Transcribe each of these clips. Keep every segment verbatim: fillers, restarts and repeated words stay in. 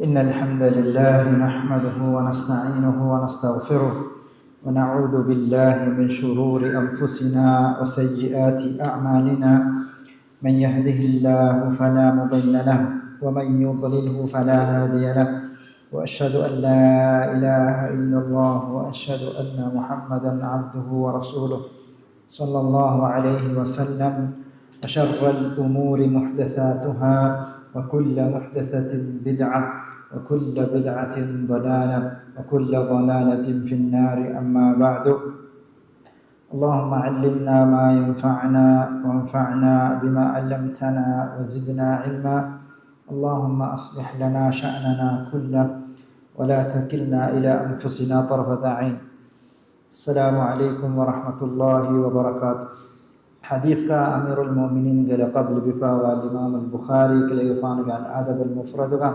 إن الحمد لله نحمده ونستعينه ونستغفره، ونعوذ بالله من شرور أنفسنا وسيئات أعمالنا. من يهده الله فلا مضل له، ومن يضلله فلا هادي له، وأشهد أن لا إله إلا الله، وأشهد أن محمدا عبده ورسوله، صلى الله عليه وسلم. وشر الأمور محدثاتها، وكل محدثة بدعة، وكل بدعة ضلالة، وكل ضلالة في النار. أما بعد، اللهم علمنا ما ينفعنا، وانفعنا بما علمتنا، وزدنا علما. اللهم أصلح لنا شأننا كله، ولا تكلنا إلى أنفسنا طرفة عين. السلام عليكم ورحمة الله وبركاته. ޙަދީޘްގަ އަމީރުލް މުއުމިނީންގެ ލަޤަބު ލިބިފައިވާ އިމާމުލް ބުޚާރީ ކިޔައިފާނުގެ އަލް އަދަބުލް މުފްރަދުގަ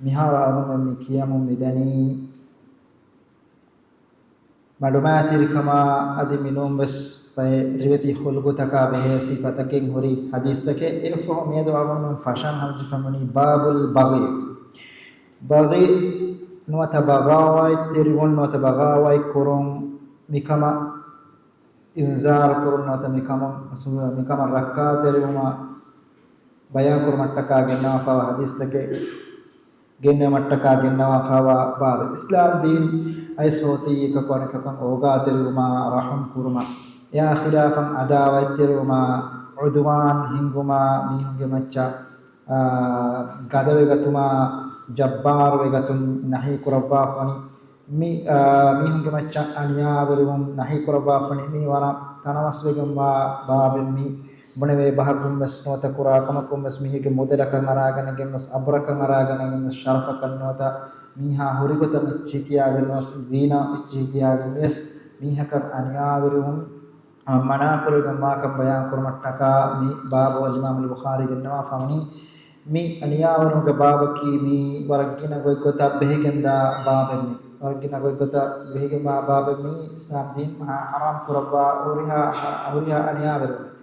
މިހާރު އަޅުގަނޑުމެން މި ކިޔަމުން މިދަނީ މަޑުމައިތިރިކަމާ އަދި މިނޫންވެސް ބައެއް ރިވެތި ޚުލްޤުތަކާ ބެހޭ ސިފަތަކެއް ހުރި ޙަދީޘްތަކެއް. އެއަށްފަހު މިއަދު އަޅުގަނޑުމެން ފަށަން ހަމަޖެހިފައިވަނީ ބާބުލް ބަޣީ. ބަޣީ ނުވަތަ ބަޣާވާތްތެރިވުން ނުވަތަ ބަޣާވާތްކުރުން، މިކަމަށް އިންޒާރު ކުރުން ނުވަތަ މިކަމަށް، މިކަމަށް ރައްކާތެރިވުމަށް ބަޔާންކުރުމަށްޓަކާ ގެންނަވާފައިވާ ޙަދީޘްތަކެއް، ގެންނެވުމަށްޓަކާ ގެންނަވާފައިވާ ބާބެއް. އިސްލާމް ދީން އައިސް ހޯތީ އެކަކު އަނެކަކަށް އޯގާތެރިވުމާ، ރަޙުމް ކުރުމާ، އެއާ ޚިލާފަށް ޢަދާވާތްތެރިވުމާ، ޢުދުވާން ހިންގުމާ، މީހުންގެ މައްޗަށް އާ، ގަދަވެގަތުމާ، ޖައްބާރުވެގަތުން ނަހީ ކުރައްވާފަވަނީ. މި، އާ، މީހުންގެ މައްޗަށް އަނިޔާވެރިވުން ނަހީ ކުރައްވާފަވަނީ. މީ ވަރަށް ތަނަވަސްވެގެންވާ ބާބެއް މީ. ބުނެވޭ ބަހަކުން ވެސް ނުވަތަ ކުރާ ކަމަކުން ވެސް މީހެއްގެ މުދަލަކަށް އަރާގަނެގެން ވެސް، އަބުރަކަށް އަރާގަނެގެން ވެސް، ޝަރަފަކަށް ނުވަތަ މީހާ ހުރި ގޮތަށް އެއްޗިހި ކިޔާގެން ވެސް، ދީނާ އެއްޗިހި ކިޔާގެން ވެސް މީހަކަށް އަނިޔާވެރިވުން މަނާކުރެވިގެންވާކަން ބަޔާންކުރުމަށްޓަކާ މި ބާބު އިމާމުލް ބުޚާރީ ގެންނަވާފަވަނީ. މި އަނިޔާވެރިވުމުގެ ބާބަކީ މީ ވަރަށް ގިނަ ގޮތްގޮތަށް ބެހިގެންދާ ބާބެއް މީ. ވަރަށް ގިނަ ގޮތްގޮތަށް ބެހިގެންވާ ބާބެއް މީ. އިސްލާމް ދީން ހަ-، ޙަރާމް ކުރައްވާ ހުރިހާ، ހުރިހާ އަނިޔާވެރިވުމެއް.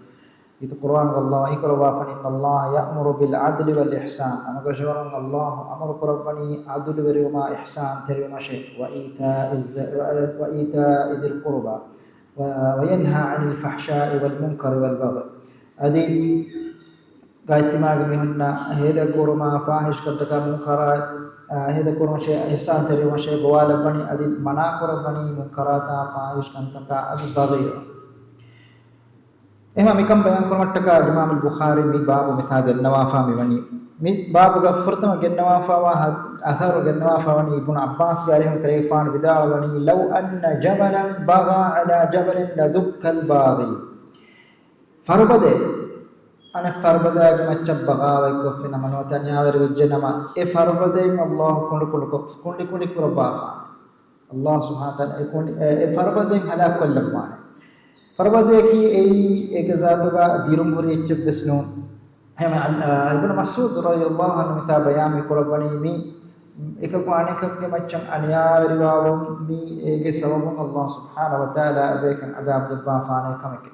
އިތު ޤުރުއާނުގަ ﷲ ވަޙީކުރައްވާފަނީ، إن الله يأمر بالعدل والإحسان. ހަމަކަށަވަރުން ﷲ އަމުރު ކުރައްވަނީ ޢަދުލުވެރިވުމާ އިޙްސާންތެރިވުމަށޭ. وإيتاء الذ-، وإيتاء ذي القربى. وينهى عن الفحشاء والمنكر والبغي. އަދި ގާތްތިމާގެ މީހުންނަށް ހޭދަކުރުމާ ފާޙިޝް ކަންތަކާ މުންކަރާތް، އާ، ހޭދަކުރުމަށޭ އިޙްސާންތެރިވުމަށޭ ގޮވާލައްވަނީ. އަދި މަނާކުރައްވަނީ މުންކަރާތާ ފާޙިޝް ކަންތަކާ އަދި ބަޣީއަށް. އެހެންވީމަ މިކަން ބަޔާންކުރުމަށްޓަކާ އިމާމުލް ބުޚާރީ މި ބާބު މިތާ ގެންނަވާފާ މިވަނީ. މި ބާބުގަ ފުރަތަމަ ގެންނަވާފާވާ ހަ-، އަސަރު ގެންނަވާފާވަނީ އިބްނު ޢައްބާސްގެ އަރިހުން ކަލޭގެފާނު ވިދާޅުވަނީ، لو أن جبلا بغى على جبل لدك الباغي. ފަރުބަދައެއް އަނެއް ފަރުބަދައިގެ މައްޗަށް ބަޣާވަތްކޮށްފިނަމަ ނުވަތަ އަނިޔާވެރިވެއްޖެނަމަ، އެ ފަރުބަދައިން ﷲ ކުނޑިކުނޑިކޮށް، ކުނޑިކުނޑި ކުރައްވާފާނެ. ﷲ ސުބްޙާނަހޫ ވަތަޢާލާ އެ ކުނޑި-، އެ، އެ ފަރުބަދައިން ހަލާކުކޮށްލައްވާނެ. ފަރުބަދައަކީ އެއީ އޭގެ ޒާތުގަ ދިރުން ހުރި އެއްޗެއް ވެސް ނޫން. އެހެންވެ، އަ، އިބްނު މަސްޢޫދު ރަޟިޔަﷲ ޢަންހު މިތާ ބަޔާން މި ކުރައްވަނީ މި އެކަކު އަނެކަކުގެ މައްޗަށް އަނިޔާވެރިވާވުން މީ އޭގެ ސަބަބުން ﷲ ސުބްޙާނަހޫ ވަތަޢާލާ އެބަޔަކަށް ޢަޛާބު ދެއްވާފާނެ ކަމެކޭ.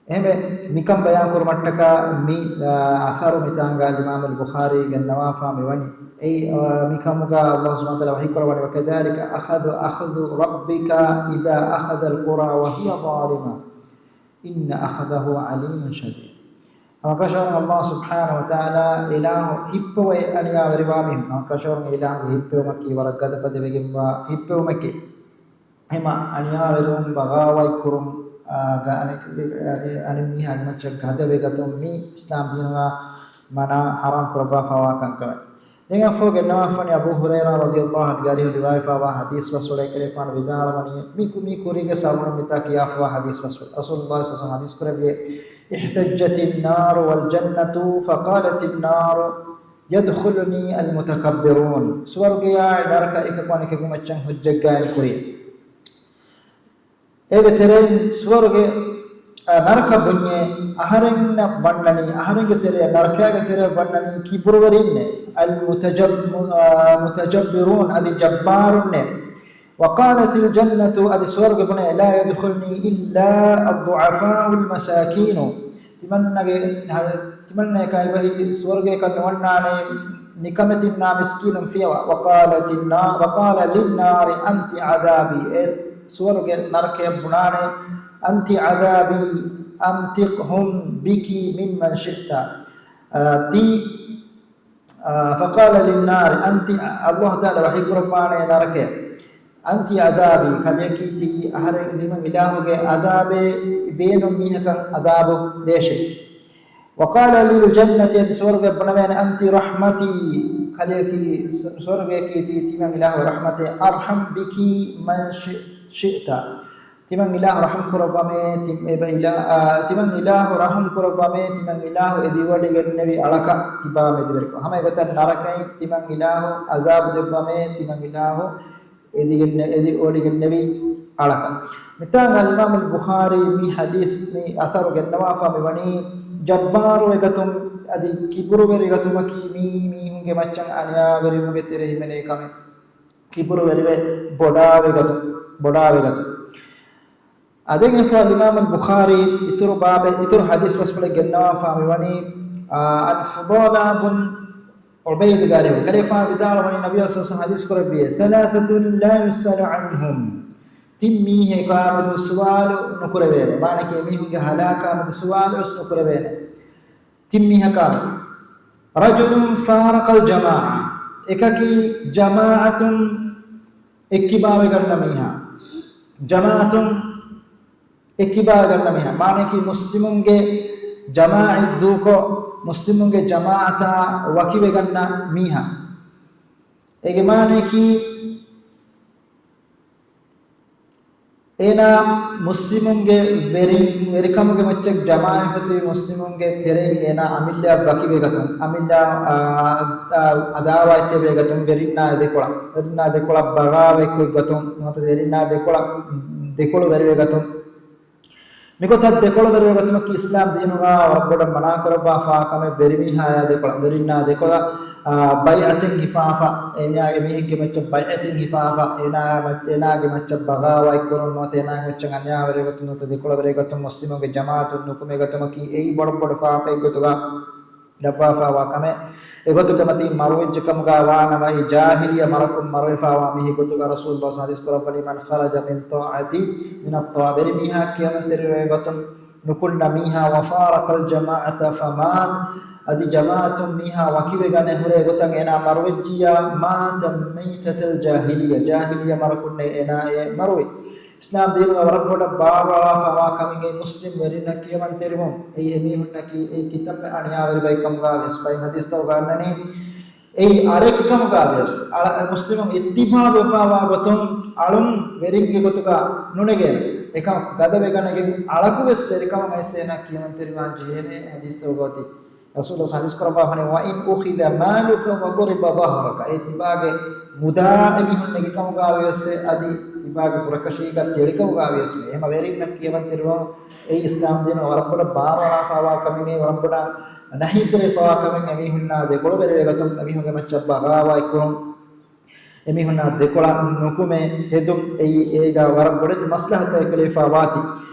އެހެންވެ، މިކަން ބަޔާން ކުރުމަށްޓަކާ މި، އާ، އަސަރު މިތާނގަ އިމާމުލް ބުޚާރީ ގެންނަވާފާ މިވަނީ. އެއީ، އާ، މިކަމުގަ ﷲ ސުބްޙާނަހޫ ވަތަޢާލާ ވަޙީކުރައްވަނީ، وكذلك أخذ، أخذ ربك إذا أخذ القرى وهي ظالمة إن أخذه أليم شديد. ހަމަކަށަވަރުން ﷲ ސުބްޙާނަހޫ ވަތަޢާލާ އިލާހު ހިއްޕަވައި އަނިޔާވެރިވާ މީހުން. ހަމަކަށަވަރުން އިލާހުގެ ހިއްޕެވުމަކީ ވަރަށް ގަދަފަދަވެގެންވާ ހިއްޕެވުމެކޭ. އެހެންވީމަ އަނިޔާވެރިވުން، ބަޣާވާތްކުރުން، އާ، ގަ-، އަނެއް، އަނެއް މީހާގެ މައްޗަށް ގަދަވެގަތުން މީ އިސްލާމް ދީނުގަ މަނާ ޙަރާމް ކުރައްވާފާވާ ކަންކަމެއް. ދެން އެއަށްފަހު ގެންނަވާފަވަނީ އަބޫ ހުރައިރާ ރަޟިޔަﷲ ޢަންހުގެ އަރިހުން ރިވާޔަތްވެފާވާ ޙަދީޘް ބަސްފުޅެއް ކަލޭގެފާނު ވިދާޅުވަނީ، މި ކު-، މި ކުރީގެ ސަބަބުން މިތާ ކިޔާފަވާ ޙަދީޘް ބަސްފުޅު. ރަސޫލުﷲ ޞައްލަﷲު ޢަލައިހި ވަސައްލަމަ ޙަދީޘް ކުރެއްވިއޭ، احتجت النار والجنة فقالت النار يدخلني المتكبرون. ސުވަރުގެއާއި ނަރަކަ އެކަކު އަނެކަކު މައްޗަށް ޙުއްޖަތް ގާއިމް ކުރި. އޭގެ ތެރެއިން ސުވަރުގެ، އަ، ނަރަކަ ބުންޏޭ، އަހަރެންނަށް ވަންނަނީ، އަހަރެންގެ ތެރެއަށް، ނަރަކައިގެ ތެރެއަށް ވަންނަނީ ކިބުރުވެރިންނޭ، المتجب-، މު-، އަ، متجبرون، އަދި ޖައްބާރުންނޭ. وقالت الجنة، އަދި ސުވަރުގެ ބުނޭ، لا يدخلني إلا الضعفاء المساكين. ތިމަންނަގެ، ތިމަންނަޔަކާ އެބަހީ ސުވަރުގެއަކަށް ނުވަންނާނެ ނިކަމެތިންނާ މިސްކީނުން ފިޔަވާ. وقالت النار، وقال للنار أنت عذابي، އެ ސުވަރުގެ ނަރަކަޔަށް ބުނާނެ، أنت عذابي، أنطقهم بك ممن شئت. އާ، ތީ، އާ، فقال للنار أنت، ﷲ ތަޢާލާ ވަޙީ ކުރައްވާނެ ނަރަކަޔަށް، أنت عذابي، ކަލެއަކީ ތީ އަހަރެން ތިމަން އިލާހުގެ ޢަޛާބެއް ބޭނުން މީހަކަށް ޢަޛާބު ދޭށޭ. وقال للجنة، އަދި ސުވަރުގެ ބުނަވޭނެ، أنت رحمتي، ކަލެއަކީ ސު-، ސުވަރުގެއަކީ ތީ ތިމަން އިލާހު ރަޙްމަތެއް، أرحم بك من شئ-، شئت، ތިމަން އިލާހު ރަޙްމް ކުރައްވަމޭ، ތި-، އެބަ އިލާ-، އާ، ތިމަން އިލާހު ރަޙްމް ކުރައްވަމޭ، ތިމަން އިލާހު އެދިވޮޑިގެންނެވި އަޅަކަށް ތިބާ މެދުވެރިކޮށް. ހަމަ އެގޮތަށް ނަރަކައިން ތިމަން އިލާހު ޢަޛާބު ދެއްވަމޭ، ތިމަން އިލާހު އެދިގެން-، އެދި އޮޑިގެންނެވި އަޅަކަށް. މިތާނގަ އަލްއިމާމު އަލްބުޚާރީ މި ޙަދީޘް މި އަސަރު ގެންނަވާފާ މިވަނީ، ޖައްބާރުވެގަތުން އަދި ކިބުރުވެރިގަތުމަކީ މީ މީހުންގެ މައްޗަށް އަނިޔާވެރިވުމުގެ ތެރެ ހިމެނޭ ކަމެއް. ކިބުރުވެރިވެ ބޮޑާވެގަތުން، ބޮޑާވެގަތުން. އާ، ދެން އެފަ އަލްއިމާމު އަލްބުޚާރީ އިތުރު ބާބެއް، އިތުރު ޙަދީޘް ބަސްފުޅެއް ގެންނަވާފާ މިވަނީ، އާ، އަން ފުޟާލާ ބުން ޢުބައިދުގެ ރިވާޔަތް. ކަލޭފާނު ވިދާޅުވަނީ ނަބިއްޔާ ޞައްލަﷲު ޢަލައިހި ވަސައްލަމަ ޙަދީޘް ކުރެއްވިއޭ، ثلاثة لا يسأل عنهم. ތިން މީހަކާ މެދު ސުވާލު ނުކުރެވޭނެ. މާނައަކީ އެމީހުންގެ ހަލާކާ މެދު ސުވާލު ވެސް ނުކުރެވޭނެ. ތިން މީހަކާ، رجل فارق الجماعة، އެކަކީ ޖަމާޢަތުން އެއްކިބާވެގަންނަ މީހާ. ޖަމާޢަތުން އެއްކިބާވެގަންނަ މީހާ. މާނައަކީ މުސްލިމުންގެ ޖަމާޢަތް ދޫކޮށް، މުސްލިމުންގެ ޖަމާޢަތާ ވަކިވެގަންނަ މީހާ. އޭގެ މާނައަކީ، އޭނާ މުސްލިމުންގެ ވެރި-، ވެރިކަމުގެ މައްޗަށް ޖަމާވެފަތި މުސްލިމުންގެ ތެރެއިން އޭނާ އަމިއްލައަށް ވަކިވެގަތުން، އަމިއްލަ، އާ، އާ، އަދާވާތްތެރިވެގަތުން، ވެރިންނާ ދެކޮޅަށް، ވެރިންނާ ދެކޮޅަށް ބަޣާވާތްކޮށްގަތުން، ނުވަތަ ވެރިންނާ ދެކޮޅަށް ދެކޮޅު ވެރިވެގަތުން. މިގޮތަށް ދެކޮޅު ވެރިވެގަތުމަކީ އިސްލާމް ދީނުގަ ރައްބުޑަށް މަނާކުރައްވާފާ ކަމެއް. ވެރިމީހާޔާ ދެކޮޅަށް، ވެރިންނާ ދެކޮޅަށް، އާ، ބައިޢަތެއް ހިފާފަ، އެމީހާ-، އެމީހެއްގެ މައްޗަށް ބައިޢަތެއް ހިފާފަ، އޭނާ މައްޗަށް، އޭނާގެ މައްޗަށް ބަޣާވާތްކުރުން ނުވަތަ އޭނާގެ މައްޗަށް އަނިޔާވެރިވެގަތުން ނުވަތަ ދެކޮޅު ވެރިވެގަތުން މުސްލިމުންގެ ޖަމާޢަތުން ނުކުމެގަތުމަކީ އެއީ ބޮޑަށް ބޮޑު ފާފައެއް ގޮތުގަ ލައްވާފާވާ ކަމެއް. އެގޮތުގެ މަތީ މަރުވެއްޖެ ކަމުގަ ވާނަމަ، އެ ޖާހިލިއްޔަ މަރަކުން މަރުވެފާވާ މީހެއް ގޮތުގަ ރަސޫލުﷲ ޙަދީޘް ކުރައްވަނީ، من خرج من طاعتي من الطاعة، ވެރިމީހާ ކިޔަމަންތެރިވެގަތުން ނުކުންނަ މީހާ، وفارق الجماعة فمات، އަދި ޖަމާޢަތުން މީހާ ވަކިވެގަނެ ހުރޭ ގޮތަށް އޭނާ މަރުވެއްޖިއްޔާ، مات ميتة الجاهلية، ޖާހިލިއްޔަ މަރަކުންނޭ އޭނާ އެ މަރުވީ. އިސްލާމް ދީނުގަ ވަރަށް ބޮޑަށް ބާރުއަޅާފާވާ ކަމެއް އެ މުސްލިމް ވެރިންނަށް ކިޔަމަންތެރިވުން. އެއީ އެމީހުންނަކީ އެ ކިތަންމެ އަނިޔާވެރި ބައެއް ކަމުގަ ވިޔަސް. ބައެއް ޙަދީޘްތަކުގަ އަންނަނީ، އެއީ އަޅެއްކަމުގަ ވިޔަސް، އަޅަ-، މުސްލިމުން އިއްތިފާޤުވެފާވާ ގޮތުން އަޅުން ވެރިންގެ ގޮތުގަ ނުނެގޭނެ. އެކަމަކު ގަދަވެގަނެގެން އަޅަކުވެސް ވެރިކަމަށް އައިސް އޭނާ ކިޔަމަންތެރިވާން ޖެހޭނެ. ޙަދީޘްތަކުގަ އޮތީ. ރަސޫލު ޙަދީޘް ކުރައްވާފަނެ، وإن أخذ مالك وضرب ظهرك، އެ ތިބާގެ މުދާ އެމީހުން ނެގި ކަމުގަ ވިޔަސް އެ އަދި ތިބާގެ ކުރަކަށީގަ ތެޅި ކަމުގަ ވިޔަސް މެ. އެހެމަ ވެރިންނަށް ކިޔަމަންތެރިވުން އެއީ އިސްލާމް ދީނު ވަރަށް ބޮޑަށް ބާރުއަޅާފާވާ ކަމެއް، ވަރަށް ބޮޑަށް ނަހީކުރެފާވާ ކަމެއް. އެމީހުންނާ ދެކޮޅު ވެރިވެގަތުން، އެމީހުންގެ މައްޗަށް ބަޣާވާތްކުރުން، އެމީހުންނާ ދެކޮޅަށް ނުކުމެ ހެދުން އެއީ އޭގަ ވަރަށް ބޮޑެތި މަސްލަހަތެއް ކުރެވިފާ ވާތީ.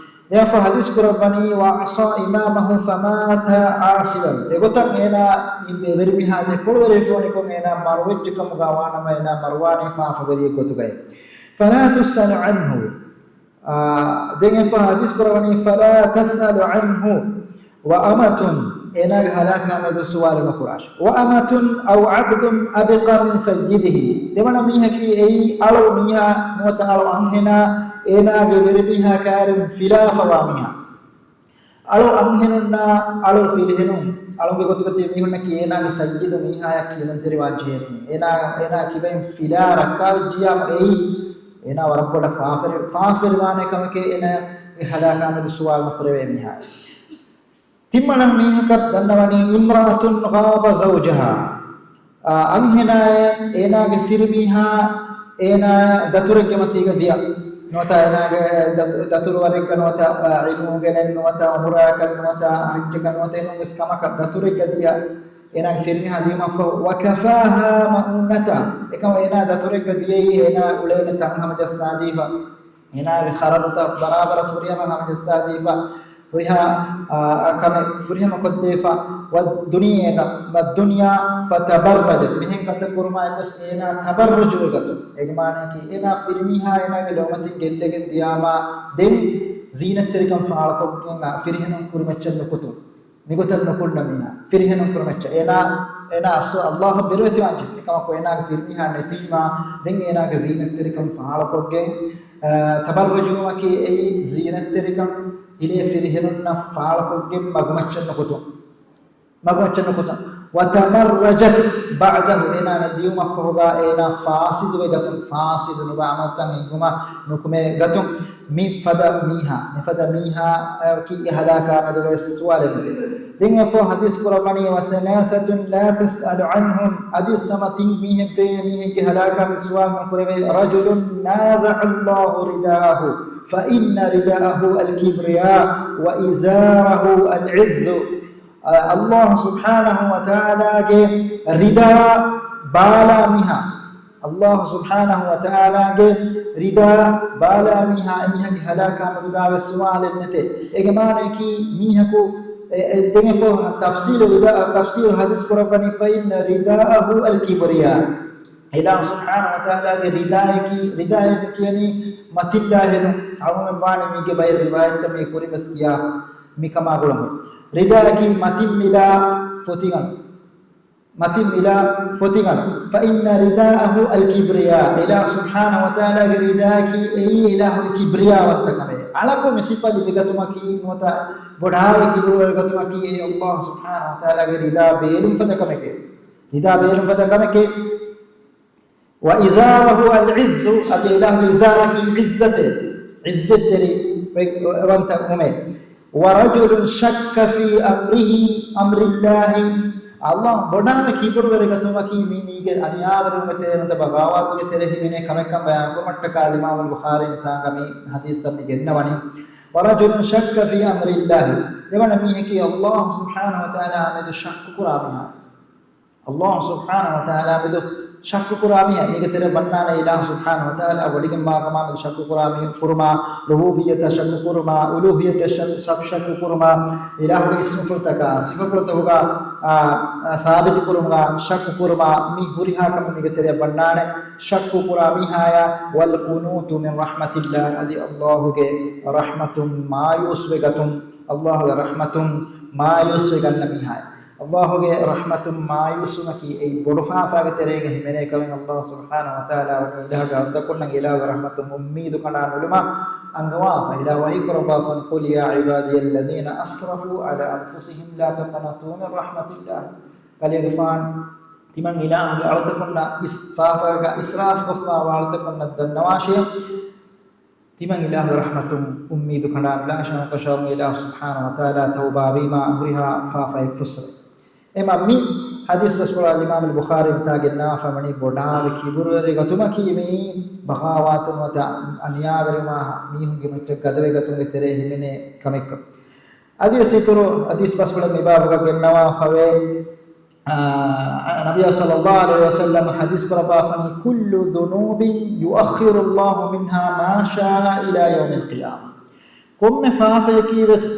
ދެއަފަ ޙަދީޘް ކުރައްވަނީ، وعصى إمامه فمات عاصيا. އެގޮތަށް އޭނާ ވެރިމީހާ ދެކޮޅު ވެރިފޯނިކޮށް އޭނާ މަރުވެއްޖެ ކަމުގަ ވާނަމަ އޭނާ މަރުވާނީ ފާފަވެރިއެއް ގޮތުގައި. فلا تسأل عنه. އާ، ދެން އެފަ ޙަދީޘް ކުރައްވަނީ، فلا تسأل عنه. وأمة، އޭނާގެ ހަލާކާ މެދު ސުވާލު ނުކުރާށި. وأمة أو عبد أبقى من سيده. ދެވަނަ މީހަކީ އެއީ އަޅު މީހާ ނުވަތަ އަޅު އަންހެނާ އޭނާގެ ވެރިމީހާ ކާރިން ފިލާފަވާ މީހާ. އަޅު އަންހެނުންނާ އަޅު ފިރިހެނުން، އަޅުގެ ގޮތުގަ ތިބި މީހުންނަކީ އޭނާގެ ސައްޔިދު މީހާޔަށް ކިޔަމަންތެރިވާން ޖެހޭ މީހެއް. އޭނާ، އޭނާ ކިބައިން ފިލާ ރައްކާވެއްޖިއްޔާމު އެއީ އޭނާ ވަރަށް ބޮޑަށް ފާފަރި-، ފާފަވެރިވާނެ ކަމެކޭ އޭނާގެ ހަލާކާ މެދު ސުވާލު ނުކުރެވޭ މީހާ. ތިންވަނަ މީހަކަށް ދަންނަވަނީ، امرأة غاب زوجها. އާ، އަންހެނާއެއް އޭނާގެ ފިރިމީހާ އޭނާ ދަތުރެއްގެ މަތީގަ ދިޔަ. ނުވަތަ އޭނާގެ ދަތު-، ދަތުރުވަރެއްގަ ނުވަތަ، އާ، ޢިލްމު އުނގެނެން ނުވަތަ ޢުމުރާއަކަށް ނުވަތަ ޙައްޖަކަށް ނުވަތަ އެނޫންވެސް ކަމަކަށް ދަތުރެއްގަ ދިޔަ. އޭނާގެ ފިރިމީހާ ދިޔުމަށްފަހު، وكفاها مؤونة. އެކަމަށް އޭނާ ދަތުރެއްގަ ދިޔައީ އޭނާ އުޅޭނެ ތަން ހަމަޖައްސާ ދީފަ. އޭނާގެ ޚަރަދުތައް ބަރާބަރަށް ފުރިހަމަ ހަމަޖައްސާދީފަ، ހުރިހާ، އާ، ކަމެއް ފުރިހަމަ ކޮށްދީފަ، ވައްދުނިޔާ، ވައްދުނިޔާ ފަތަބައްރަޖަތް. މިހެން ކަންތައް ކުރުމާއެކުވެސް އޭނާ ތަބައްރުޖުވެގަތުން. އޭގެ މާނައަކީ އޭނާ ފިރިމީހާ އޭނާގެ ލޯމަތިން ގެއްލެގެން ދިޔާމާ ދެން ޒީނަތްތެރިކަން ފާޅުކޮށްގެން ފިރިހެނުން ކުރިމައްޗަށް ނުކުތުން. މިގޮތަށް ނުކުންނަ މީހާ. ފިރިހެނުން ކުރިމައްޗަށް. އޭނާ، އޭނާ އަސްލު އައްލާހަށް ބިރުވެތިވާން ޖެހޭ. އެކަމަކު އޭނާގެ ފިރިމީހާ ނެތީމާ ދެން އޭނާގެ ޒީނަތްތެރިކަން ފާޅުކޮށްގެން، އަ، ތަބައްރުޖުވުމަކީ އެއީ ޒީނަތްތެރިކަން އިލޭ ފިރިހެނުންނަށް ފާޅުކޮށްގެން މަގުމައްޗަށް ނުކުތުން. މަގުމައްޗަށް ނުކުތުން. ވަތަމައްރަޖަތް ބަޢްދަހު، އޭނާ ނެތިވުމަށްފަހުގާ އޭނާ ފާސިދުވެ ގަތުން، ފާސިދު ނުބަ ޢަމަލުތައް އެނގުމަށް ނުކުމެ ގަތުން. މި ފަދަ މީހާ، މި ފަދަ މީހާ، އަ، ކީގެ ހަލާކާ މެދުގަވެސް ސުވާލެއް ނެތޭ. ދެން އެފަހު ޙަދީޘް ކުރައްވަނީ، وثلاثة لا تسأل عنهم، އަދި ސަމަ ތިން މީހެއްވޭ، މީހެއްގެ ހަލާކާ މެދު ސުވާލު ނުކުރެވޭ. رجل نازع الله رداءه فإن رداءه الكبرياء وإزاره العز. އަ، އައްލާހު ސުބްޙާނަހު ވަތަޢާލާގެ ރިދާ ބާލާ މީހާ، އައްލާހު ސުބްޙާނަހު ވަތަޢާލާގެ ރިދާ ބާލާ މީހާ، އެމީހާގެ ހަލާކާ މެދުގާވެސް ސުވާލެއް ނެތޭ. އޭގެ މާނައަކީ މީހަކު، އެ، އެ، ދެން އެފަހު ތަފްސީލު ވިދާ-، ތަފްސީލު ޙަދީޘް ކުރައްވަނީ، فإن رداءه الكبرياء. އިލާހު ސުބްޙާނަހު ވަތަޢާލާގެ ރިދާއަކީ، ރިދާއެއް ކިޔަނީ މަތިން ލާހިރު. އަޅުގަނޑުމެން ވާނެ މީގެ ބައެއް ރިވާޔަތްތައް މީ ކުރިން ވެސް ކިޔާފަ. މިކަމާ ގުޅަމުން. ރިދާއަކީ މަތިން މިލާ ފޮތިގަނޑު. މަތިން މިލާ ފޮތިގަނޑު. فإن رداءه الكبرياء. އިލާހު ސުބްޙާނަހު ވަތަޢާލާގެ ރިދާއަކީ އެއީ އިލާހުގެ ކިބްރިޔާވަންތަކަމެވެ. އަޅަކު މި ސިފަ ލިބިގަތުމަކީ ނުވަތަ ބޮޑާވެ ކިބުރުވެރިގަތުމަކީ އެއީ އައްލާހު ސުބްޙާނަހު ވަތަޢާލާގެ ރިދާ ބޭލުން ފަދަ ކަމެކެވެ. ރިދާ ބޭލުން ފަދަ ކަމެކެވެ. وإزاره العز، އަދި އިލާހުގެ އިޒާރަކީ ޢިއްޒަތެވެ. ޢިއްޒަތްތެރި ވެ-، ވަންތަ ވުމެވެ. ورجل شك في أمره، أمر الله. އައްލާހު ބޮޑާވެ ކިބުރުވެރިގަތުމަކީ މީ މީގެ އަނިޔާވެރިވުމެއް ތެރޭ ނުވަތަ ބަޣާވާތުގެ ތެރޭ ހިމެނޭ ކަމެއްކަން ބަޔާންކުރުމަށްޓަކާ އިމާމުލް ބުޚާރީ މިތާނގަ މި ޙަދީޘްތައް މި ގެންނަވަނީ. ورجل شك في أمر الله. ދެވަނަ މީހަކީ އައްލާހު ސުބްޙާނަހު ވަތަޢާލާ މެދު ޝައްކު ކުރާ މީހާ. އައްލާހު ސުބްޙާނަހު ވަތަޢާލާ މެދު ޝައްކު ކުރާ މީހާ. މީގެ ތެރެ ވަންނާނެ އިލާހު ސުބްޙާނަހު ވަތަޢާލާ ވޮޑިގެންވާ ކަމާ މެދު ޝައްކު ކުރާ މީހުން ކުރުމާ، ރުބޫބިއްޔަތަށް ޝައްކު ކުރުމާ، އުލޫހިއްޔަތަށް ޝައް-، ޝައް-، ޝައްކު ކުރުމާ، އިލާހުގެ އިސްމުފުޅުތަކާ، ސިފަފުޅުތަކުގާ، އާ، އާ، ސާބިތު ކުރުމުގާ ޝައްކު ކުރުމާ، މި ހުރިހާ ކަމެއް މީގެ ތެރެއަށް ވަންނާނެ ޝައްކު ކުރާ މީހާޔާ. والقنوط من رحمة الله، އަދި އައްލާހުގެ ރަޙްމަތުން މާޔޫސްވެ ގަތުން، އައްލާހުގެ ރަޙްމަތުން މާޔޫސްވެ ގަންނަ މީހާޔާ. އައްލާހުގެ ރަޙްމަތުން މާޔޫސްވުމަކީ އެއީ ބޮޑު ފާފާގެ ތެރޭގަ ހިމެނޭ ކަމެއް. އައްލާހު ސުބްޙާނަހު ވަތަޢާލާ ވަނީ އިލާހުގެ އަޅުތަކުންނަށް އިލާހުގެ ރަޙްމަތުން އުއްމީދު ކަނޑާ ނުލުމަށް އަންގަވާފަ. އިލާހު ވަޙީ ކުރައްވާފަ، قل يا عبادي الذين أسرفوا على أنفسهم لا تقنطوا من رحمة الله. ކަލޭގެފާނު ތިމަން އިލާހުގެ އަޅުތަކުންނަށް އިސް-، ފާފާގަ އިސްރާފުކޮށްފާވާ އަޅުތަކުންނަށް ދަންނަވާށި. ތިމަން އިލާހުގެ ރަޙްމަތުން އުއްމީދު ކަނޑާނުލާ، އިންޝާﷲ ކަށަވަރުން އިލާހު ސުބްޙާނަހު ވަތަޢާލާ ތައުބާވީމާ ހުރިހާ ފާފައެއް ފުއްސެވޭ. އެމަ މި ޙަދީޘް ބަސްފުޅާ އިމާމުލް ބުޚާރީ މިތާ ގެންނަވާފަ ވަނީ ބޮޑާވެ ކިބުރުވެރި ގަތުމަކީ މިއީ ބަޣާވާތުން ނުވަތަ އަނިޔާވެރިވުމާ މީހުންގެ މައްޗަށް ގަދަވެ ގަތުމުގެ ތެރޭ ހިމެނޭ ކަމެއްކަން. އަދިވެސް އިތުރު ޙަދީޘް ބަސްފުޅެއް މި ބާބުގަ ގެންނަވާފަވޭ. އާ، ނަބިއްޔާ ޞައްލައްލާހު ޢަލައިހި ވަސައްލަމަ ޙަދީޘް ކުރައްވާފަނީ، كل ذنوب يؤخر الله منها ما شاء إلى يوم القيامة. ކޮންމެ ފާފަޔަކީ ވެސް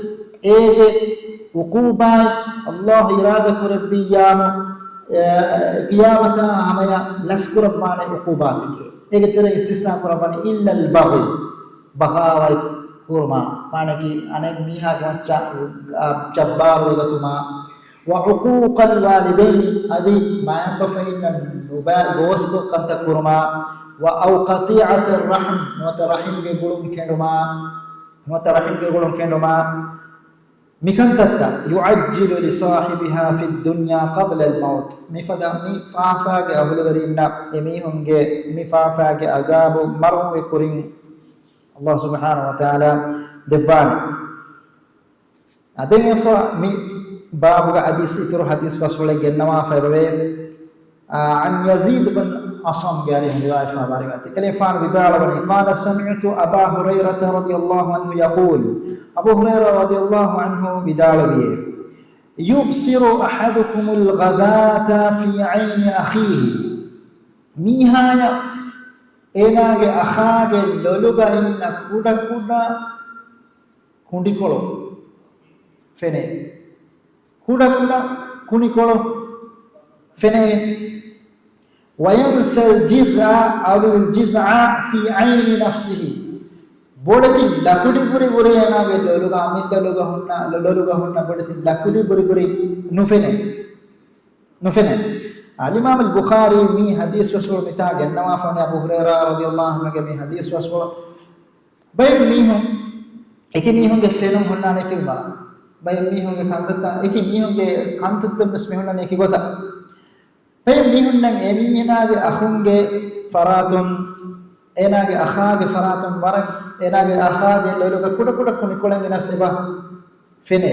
އޭގެ ޢުޤޫބާތް އައްލާހު އިރާދަ ކުރެއްވިއްޔާމު، އެ، ޤިޔާމަތާ ހަމަޔަށް ލަސްކުރައްވާނެ ޢުޤޫބާތެކޭ. އޭގެ ތެރެއިން އިސްތިސްނާ ކުރައްވަނީ، إلا البغي، ބަޣާވާތް ކުރުމާ، މާނައަކީ އަނެއް މީހާގެ މައްޗަށް، އާ، ޖައްބާރުވެގަތުމާ، وعقوق الوالدين، އަދި މައިންބަފައިންނަށް ނުބައި ގޯސްކޮށް ކަންތައް ކުރުމާ، وأو قطيعة الرحم، ނުވަތަ ރަޙިމްގެ ގުޅުން ކެނޑުމާ، ނުވަތަ ރަޙިމްގެ ގުޅުން ކެނޑުމާ، މިކަންތައްތައް، يعجل لصاحبها في الدنيا قبل الموت، މިފަދަ މި ފާފާގެ އަހުލުވެރިންނަށް އެމީހުންގެ މި ފާފާގެ ޢަޛާބު މަރުވުމުގެ ކުރިން އައްލާހު ސުބްޙާނަހު ވަތަޢާލާ ދެއްވާނެ. އަދި އެފަ މި ބާބުގަ އަދި އިތުރު ޙަދީޘް ބަސްފުޅެއް ގެންނަވާފައިވޭ. އާ، عن يزيد بن أصم ގެ އަރިހުން ރިވާޔަތްވާ ވާރިގަތި ކަލޭފާނު ވިދާޅުވަނީ، قال سمعت أبا هريرة رضي الله عنه يقول، އަބޫ ހުރައިރާ ރަޟިޔައްލާހު ޢަންހު ވިދާޅުވިއޭ، يبصر أحدكم الغداة في عين أخيه، މީހާޔަށް އޭނާގެ އަޚާގެ ލޮލުގަ އިންނަ ކުޑަކުޑަ ކުނޑިކޮޅު ފެނޭ. ކުޑަކުޑަ ކުނިކޮޅު ފެނޭ. وينسى الجذع أو الجذع في عين نفسه. ބޮޑެތި ލަކުޑި ބުރި ބުރި އޭނާގެ ލޮލުގަ، އަމިއްލަ ލޮލުގަ ހުންނަ، ލޮ-، ލޮލުގަ ހުންނަ ބޮޑެތި ލަކުޑި ބުރި ބުރި ނުފެނޭ. ނުފެނޭ. އަލްއިމާމު އަލް ބުޚާރީ މި ޙަދީޘް ބަސްފުޅު މިތާ ގެންނަވާފަ ވަނީ އަބޫ ހުރައިރާ ރަޟިޔަﷲ ޢަންހުގެ މި ޙަދީޘް ބަސްފުޅު. ބައެއް މީހުން، އެކި މީހުންގެ ފެނުން ހުންނާނެ އެކި ވަރަށް. ބައެއް މީހުންގެ ކަންތައްތައް، އެކި މީހުންގެ ކަންތައްތައް ވެސް މި ހުންނާނެ އެކި ގޮތަށް. ބައެއް މީހުންނަށް އެ މީހުންނާގެ އަޚުންގެ ފަރާތުން، އޭނާގެ އަޚާގެ ފަރާތުން ވަރަށް، އޭނާގެ އަޚާގެ ލޮލުގަ ކުޑަކުޑަ ކުނިކޮޅެއް އިނަސް އެބަ ފެނޭ.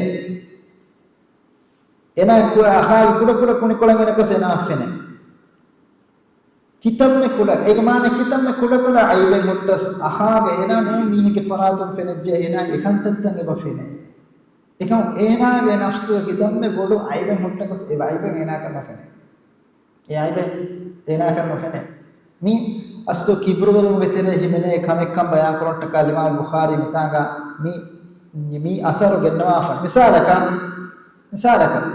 އޭނާ ކު-، އަޚާގެ ކުޑަކުޑަ ކުނިކޮޅެއް އިނަކަސް އޭނާ ފެނޭ. ކިތަންމެ ކުޑަ، އޭގެ މާނަ ކިތަންމެ ކުޑަކުޑަ އައިބެއް ހުއްޓަސް އަޚާގެ އޭނާ ނޫން މީހެއްގެ ފަރާތުން ފެނިއްޖެ އޭނާ އެކަންތައްތައް އެބަ ފެނޭ. އެކަމު އޭނާގެ ނަފްސުގަ ކިތަންމެ ބޮޑު އައިބެއް ހުއްޓަކަސް އެ އައިބެއް އޭނާކަށް ނުފެނޭ. އެ އައިބެއް އޭނާކަށް ނުފެނޭ. މި އަސްލު ކިބުރުވެރިވުމުގެ ތެރޭ ހިމެނޭ ކަމެއްކަން ބަޔާންކުރުންޓަކާ އަލްއިމާމު ބުޚާރީ މިތާނގަ މި، މި އަސަރު ގެންނަވާފަ. މިސާލަކަށް، މިސާލަކަށް،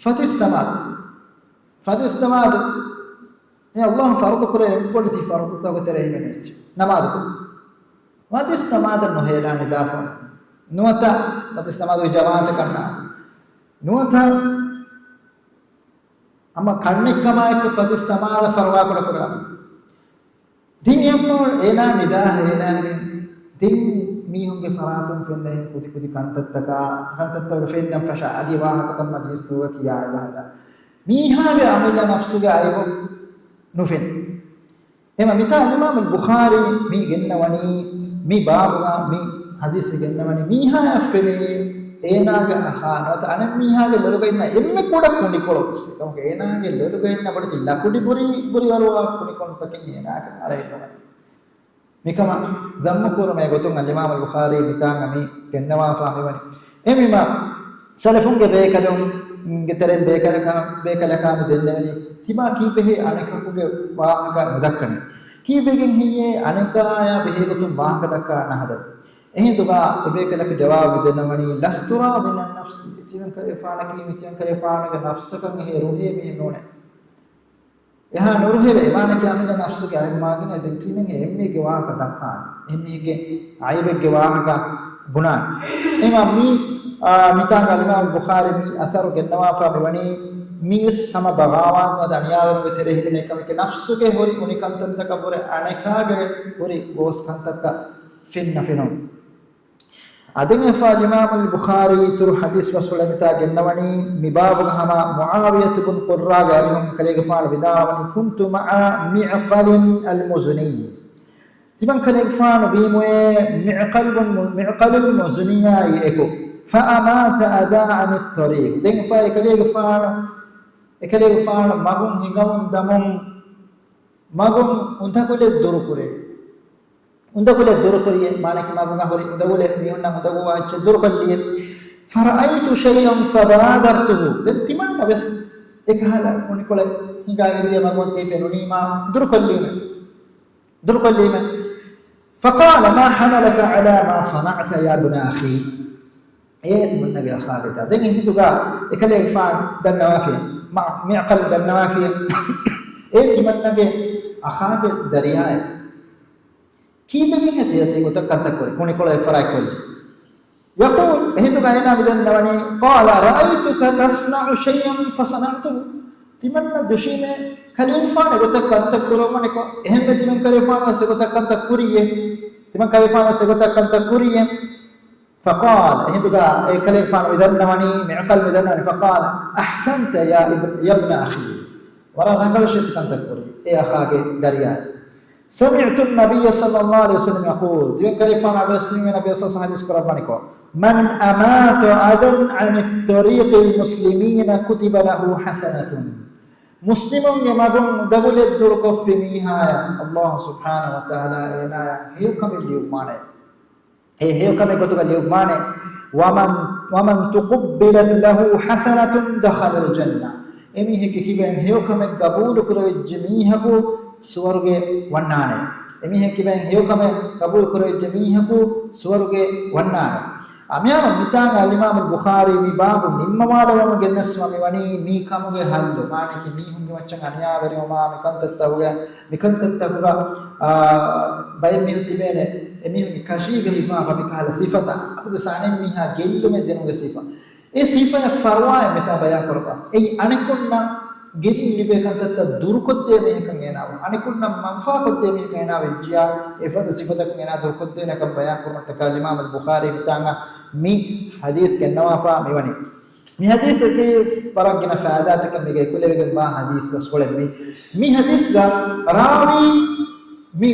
ފަތިސް ނަމާދު. ފަތިސް ނަމާދު. އެ އަލްލާހު ފަރުޟު ކުރެއްވި ބޮޑެތި ފަރުޟުތަކުގެ ތެރޭ ހިމެނިއްޖެ. ނަމާދު ކުރުން. ފަތިސް ނަމާދަށް ނުހޭލާ ނިދާފަ. ނުވަތަ ފަތިސް ނަމާދުގެ ޖަމާޢަތަކަށް ނާދޭ. ނުވަތަ ހަމަ ކަންނެއްކަމާއެކު ފަތިސް ނަމާދަށް ފަރުވާކުޑަ ކުރާ. ދެން އެފޯ އޭނާ ނިދާ ހޭލާގެން ދެން މީހުންގެ ފަރާތުން ފެންނަ ކުދި ކުދި ކަންތައްތަކާ، ކަންތައްތައް ފެންނަން ފަށާ އަދި ވާހަކަތައް މަޖިލިސްތަކުގަ ކިޔާ އެބަހަލާ. މީހާގެ އަމިއްލަ ނަފްސުގެ އައިބު ނުފެނޭ. އެމަ މިތާ އިމާމު ބުޚާރީ މި ގެންނަވަނީ، މި ބާބުގަ މި ޙަދީޘް މި ގެންނަވަނީ، މީހާޔަށް ފެނޭ އޭނާގެ އަޚާ ނުވަތަ އަނެއް މީހާގެ ލޮލުގަ އިންނަ އެންމެ ކުޑަ ކުނިކޮޅު ވެސް. އެކަމުގެ އޭނާގެ ލޮލުގަ އިންނަ ބޮޑެތި ލަކުޑި ބުރި، ބުރި ވަރުވާ ކުނިކޮޅުތަކެއް އޭނާގެ އަރައެއް ނުވަނީ. މިކަމަށް ޒައްމު ކުރުމޭ ގޮތުން އަލްއިމާމު ބުޚާރީ މިތާނގަ މި ގެންނަވާފާ މިވަނީ. އެމީމާ ސަލަފުންގެ ބޭކަލުންގެ ތެރެއިން ބޭކަލަކާ، ބޭކަލަކާ މި ދެންނެވެނީ، ތިބާ ކީއްވެހޭ އަނެކަކުގެ ވާހަކަ ނުދައްކަނީ؟ ކީއްވެގެން ހެއްޔޭ އަނެކާޔާ ބެހޭގޮތުން ވާހަކަ ދައްކާ ނަހަދަނީ؟ އެހިނދުގަ އެބޭކަލަކު ޖަވާބު މި ދެންނަވަނީ، لست راض عن نفسي. ތިމަންކަލޭގެފާނަކީ މި ތިމަންކަލޭގެފާނުގެ ނަފްސަކަށް އެހޭ ރުހޭ މީހެއް ނޫނޭ. އެހާ ނުރުހެވޭ، އެމާނަކީ އަމިއްލަ ނަފްސުގެ އައިބު މާގިނަ ދެން ކިހިނެއް އެންމެގެ ވާހަކަ ދައްކާނެ، އެންމެގެ އައިބެއްގެ ވާހަކަ ބުނާނެ. އެމާ މީ، އާ، މިތާނގަ އަލްއިމާމު ބުޚާރީ މި އަސަރު ގެންނަވާފާ މިވަނީ، މީވެސް ހަމަ ބަޣާވާތު ނުވަތަ އަނިޔާވެރިވުމުގެ ތެރޭ ހިމެނޭ ކަމެކޭ، ނަފްސުގެ ހުރި އުނި ކަންތައްތަކަށްވުރެ އަނެކާގެ ހުރި ގޯސް ކަންތައްތައް ފެންނަ ފެނުން. އަދި އެފާ އިމާމުލް ބުޚާރީ އިތުރު ޙަދީޘް ބަސްފުޅެއް މިތާ ގެންނަވަނީ، މި ބާބުގަ ހަމަ މުޢާވިޔަތު ބުން ޤުއްރާގެ އަރިހުން ކަލޭގެފާނު ވިދާޅުވަނީ، كنت مع معقل المزني. ތިމަން ކަލޭގެފާނު ވީމުއޭ މިޢްޤަލް ބުން، މިޢްޤަލުލް މުޒުނިއްޔާއި އެކު. فأمات أذى عن الطريق. ދެން އެފާ އެކަލޭގެފާނު، އެކަލޭގެފާނު މަގުން ހިނގަމުން ދަމުން މަގުން އުނދަގުލެއް ދުރުކުރޭ. އުނދަގުލެއް ދުރުކުރިއޭ، މާނައަކީ މަގުގަ ހުރި އުނދަގުލެއް މީހުންނަށް އުނދަގޫވާ އެއްޗެއް ދުރުކޮށްލިއޭ. فرأيت شيئا فبادرته. ދެން ތިމަންނަ ވެސް އެކަހަލަ ކުނިކޮޅެއް ހިނގާގެންދިޔަ މަގުން ތި ފެނުނީމާ ދުރުކޮށްލީމެ. ދުރުކޮށްލީމެ. فقال ما حملك على ما صنعت يا ابن أخي. އޭ ތިމަންނަގެ އަޚާގެ ދަ-، ދެން އެހިނދުގަ އެކަލޭގެފާނު ދަންނަވާފިޔަ، މަ-، މިޢްޤަލް ދަންނަވާފިޔަ. އޭ ތިމަންނަގެ އަޚާގެ ދަރިޔާއޭ. ކީއްވެގެންހޭ ތިޔަ ތި ގޮތަށް ކަންތައް ކުރީ؟ ކުނިކޮޅު އެއްފަރާތް ކޮށްލީ. يقول، އެހިނދުގަ އޭނާ މިދަންނަވަނީ، قال رأيتك تصنع شيئا فصنعته. ތިމަންނަ ދުށީމޭ ކަލޭގެފާނު އެގޮތަށް ކަންތައް ކުރައްވަނިކޮށް، އެހެންވެ ތިމަން ކަލޭގެފާނު ވެސް އެގޮތަށް ކަންތައް ކުރީއޭ. ތިމަން ކަލޭގެފާނު ވެސް އެގޮތަށް ކަންތައް ކުރީއޭ. فقال، އެހިނދުގަ އެ ކަލޭގެފާނު މިދަންނަވަނީ، މިޢްޤަލް މިދަންނަވަނީ، فقال أحسنت يا ابن، يا ابن أخي. ވަރަށް ރަނގަޅު ޝޭޚް ކަންތައް ކުރީ އެ އަޚާގެ ދަރިޔާއެއް. سمعت النبي صلى الله عليه وسلم يقول، ތިމަން ކަލޭގެފާނު އަޑުއެއްސެވި ނަބީ ޞައްލަﷲު ޢަލައިހި ވަސައްލަމަ ޙަދީޘް ކުރައްވަނިކޮށް، من أمات أذى عن طريق المسلمين كتب له حسنة. މުސްލިމުންގެ މަގުން އުނދަގުލެއް ދުރުކޮށްފި މީހާޔަށް ﷲ ސުބްޙާނަހޫ ވަތަޢާލާ އޭނާޔަށް ހެޔޮކަމެއް ލިޔުއްވާނެ. އެ ހެޔޮކަމެއް ގޮތުގަ ލިޔުއްވާނެ. ومن، ومن تقبلت له حسنة دخل الجنة. އެމީހެއްގެ ކިބައިން ހެޔޮކަމެއް ގަބޫލު ކުރެވިއްޖެ މީހަކު ސުވަރުގެ ވަންނާނެ. އެމީހެއް ކިބައިން ހެޔޮކަމެއް ގަބޫލު ކުރެވިއްޖެ މީހަކު ސުވަރުގެ ވަންނާނެ. އަމިއާމަ މިތާނގަ އަލްއިމާމު ބުޚާރީ މި ބާބު ނިންމަވާލަވަމުން ގެންނަސްވަމި ވަނީ މީ ކަމުގެ ހައްލު. މާނައަކީ މީހުންގެ މައްޗަށް އަނިޔާވެރިވުމާ މިކަންތައްތަކުގަ، މިކަންތައްތަކުގަ، އާ، ބައެއް މީހުން ތިބޭނެ، އެމީހުންގެ ކަށީގަ ހިފާފަ މިކަހަލަ ސިފަތައް. އަބަދުވެސް އަނެއް މީހާ ގެއްލުމެއް ދިނުމުގެ ސިފަ. އެ ސިފައަށް ފަރުވާއެއް މިތާ ބަޔާން ކުރައްވާ. އެއީ އަނެކުންނަށް ގެއްލުން ލިބޭ ކަންތައްތައް ދުރުކޮށްދޭ މީހަކަށް އޭނާ ވާ. އަނެކުންނަށް މަންފާ ކޮށްދޭ މީހަކަށް އޭނާ ވެއްޖިޔާ، އެފަދަ ސިފަތަކުން އޭނާ ދުރުކޮށްދޭނެކަން ބަޔާން ކުރުމަށްޓަކާ އިމާމު ބުޚާރީ މިތާނގަ މި ޙަދީޘް ގެންނަވާފާ މިވަނީ. މި ޙަދީޘަކީ ވަރަށް ގިނަ ފައިދާތަކެއް މީގަ އެކުލެވިގެންވާ ޙަދީޘް ބަސްފުޅެއް މީ. މި ޙަދީޘްގަ ރާވީ މި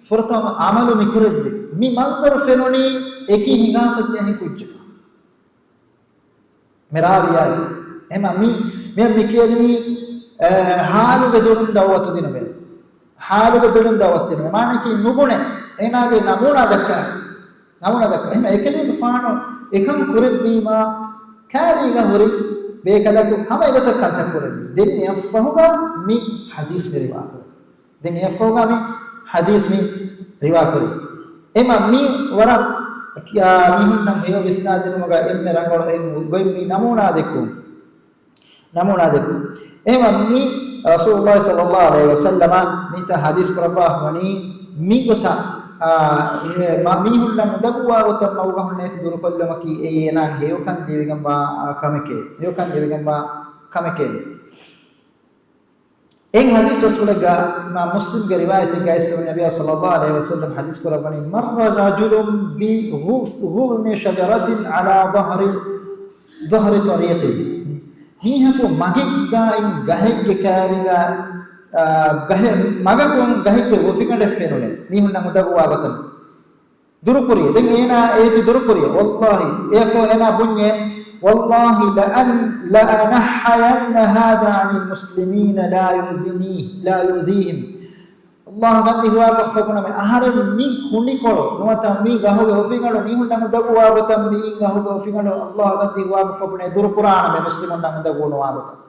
ފުރަތަމަ ޢަމަލު މި ކުރެއްވި މި މަންޒަރު ފެނުނީ އެކީ ހިނގާފަ ދިޔަ ހިނގި ކުއްޖަކަށް. މި ރާވީއާ އެކީ. އެހެމަ މި، މި، މި ކިޔަނީ، އެ، ޙާލުގެ ދުރުން ދަޢުވަތު ދިނުމޭ. ޙާލުގެ ދުރުން ދަޢުވަތު ދިނުމޭ. މާނައަކީ ނުބުނެ. އޭނާގެ ނަމޫނާ ދައްކާ. ނަމޫނާ ދައްކާ. އެހެމަ އެކަލޭގެފާނު އެކަން ކުރެއްވީމާ ކާރީގަ ހުރި ބޭކަލަކު ހަމަ އެގޮތަށް ކަންތައް ކުރެއްވި. ދެން އެއަށްފަހުގަ މި ޙަދީޘް މި ރިވާކުރެއްވި. ދެން އެއަށްފަހުގަ މި ޙަދީޘް މި ރިވާކުރި. އެމަ މި ވަރަށް، އާ، މީހުންނަށް ހެޔޮ ވިސްނާދިނުމުގަ އެންމެ ރަނގަޅު އެއް ގޮތް މި ނަމޫނާ ދެއްކުން. ނަމޫނާ ދެއްކުން. އެމަ މި ރަސޫލުﷲ ޞައްލަﷲ ޢަލައިހި ވަސައްލަމަ މިތަ ޙަދީޘް ކުރައްވާ ވަނީ މި ގޮތަށް، އާ، އެ، މަ-، މީހުންނަށް އުނދަގޫވާ ގޮތަށް މަގުގަ ހުންނަ އޭތި ދުރުކޮށްލުމަކީ އެއީ އޭނާ ހެޔޮކަން ލިބިގެންވާ، އާ، ކަމެކޭ. ހެޔޮކަން ލިބިގެންވާ ކަމެކޭ. އެއް ޙަދީޘް ބަސްފުޅެއްގަ އިމާމް މުސްލިމްގެ ރިވާޔަތެއްގައި އިސްވެ ނަބިއްޔާ ޞައްލަﷲ ޢަލައިހި ވަސައްލަމް ޙަދީޘް ކުރައްވަނީ، مر رجل بغصن شجرة على ظهر، ظهر طريق. މީހަކު މަގެއްގައި ގަހެއްގެ ކާރިގަ، އާ، ގަހެއް، މަގަކުން ގަހެއްގެ ގޮފިގަނޑެއް ފެނުނެ. މީހުންނަށް އުނދަގޫވާ ގޮތަށް. ދުރުކުރި. ދެން އޭނާ އޭތި ދުރުކުރި. والله، އެފަ އޭނާ ބުންޏޭ، والله لأن، لأنحين هذا عن المسلمين لا يؤذني، لا يؤذيهم. ﷲ ގަންދީ ހުވާގޮށްފަ ބުނަމޭ، އަހަރެން މި ކުނިކޮޅު ނުވަތަ މި ގަހުގެ ހުފިގަނޑު މީހުންނަށް އުނދަގޫވާ ގޮތަށް މި ގަހުގެ ހުފިގަނޑު ﷲ ގަންދީ ހުވާގޮށްފަ ބުނޭ ދުރުކުރާނަމޭ މުސްލިމުންނަށް އުނދަގޫ ނުވާ ގޮތަށް.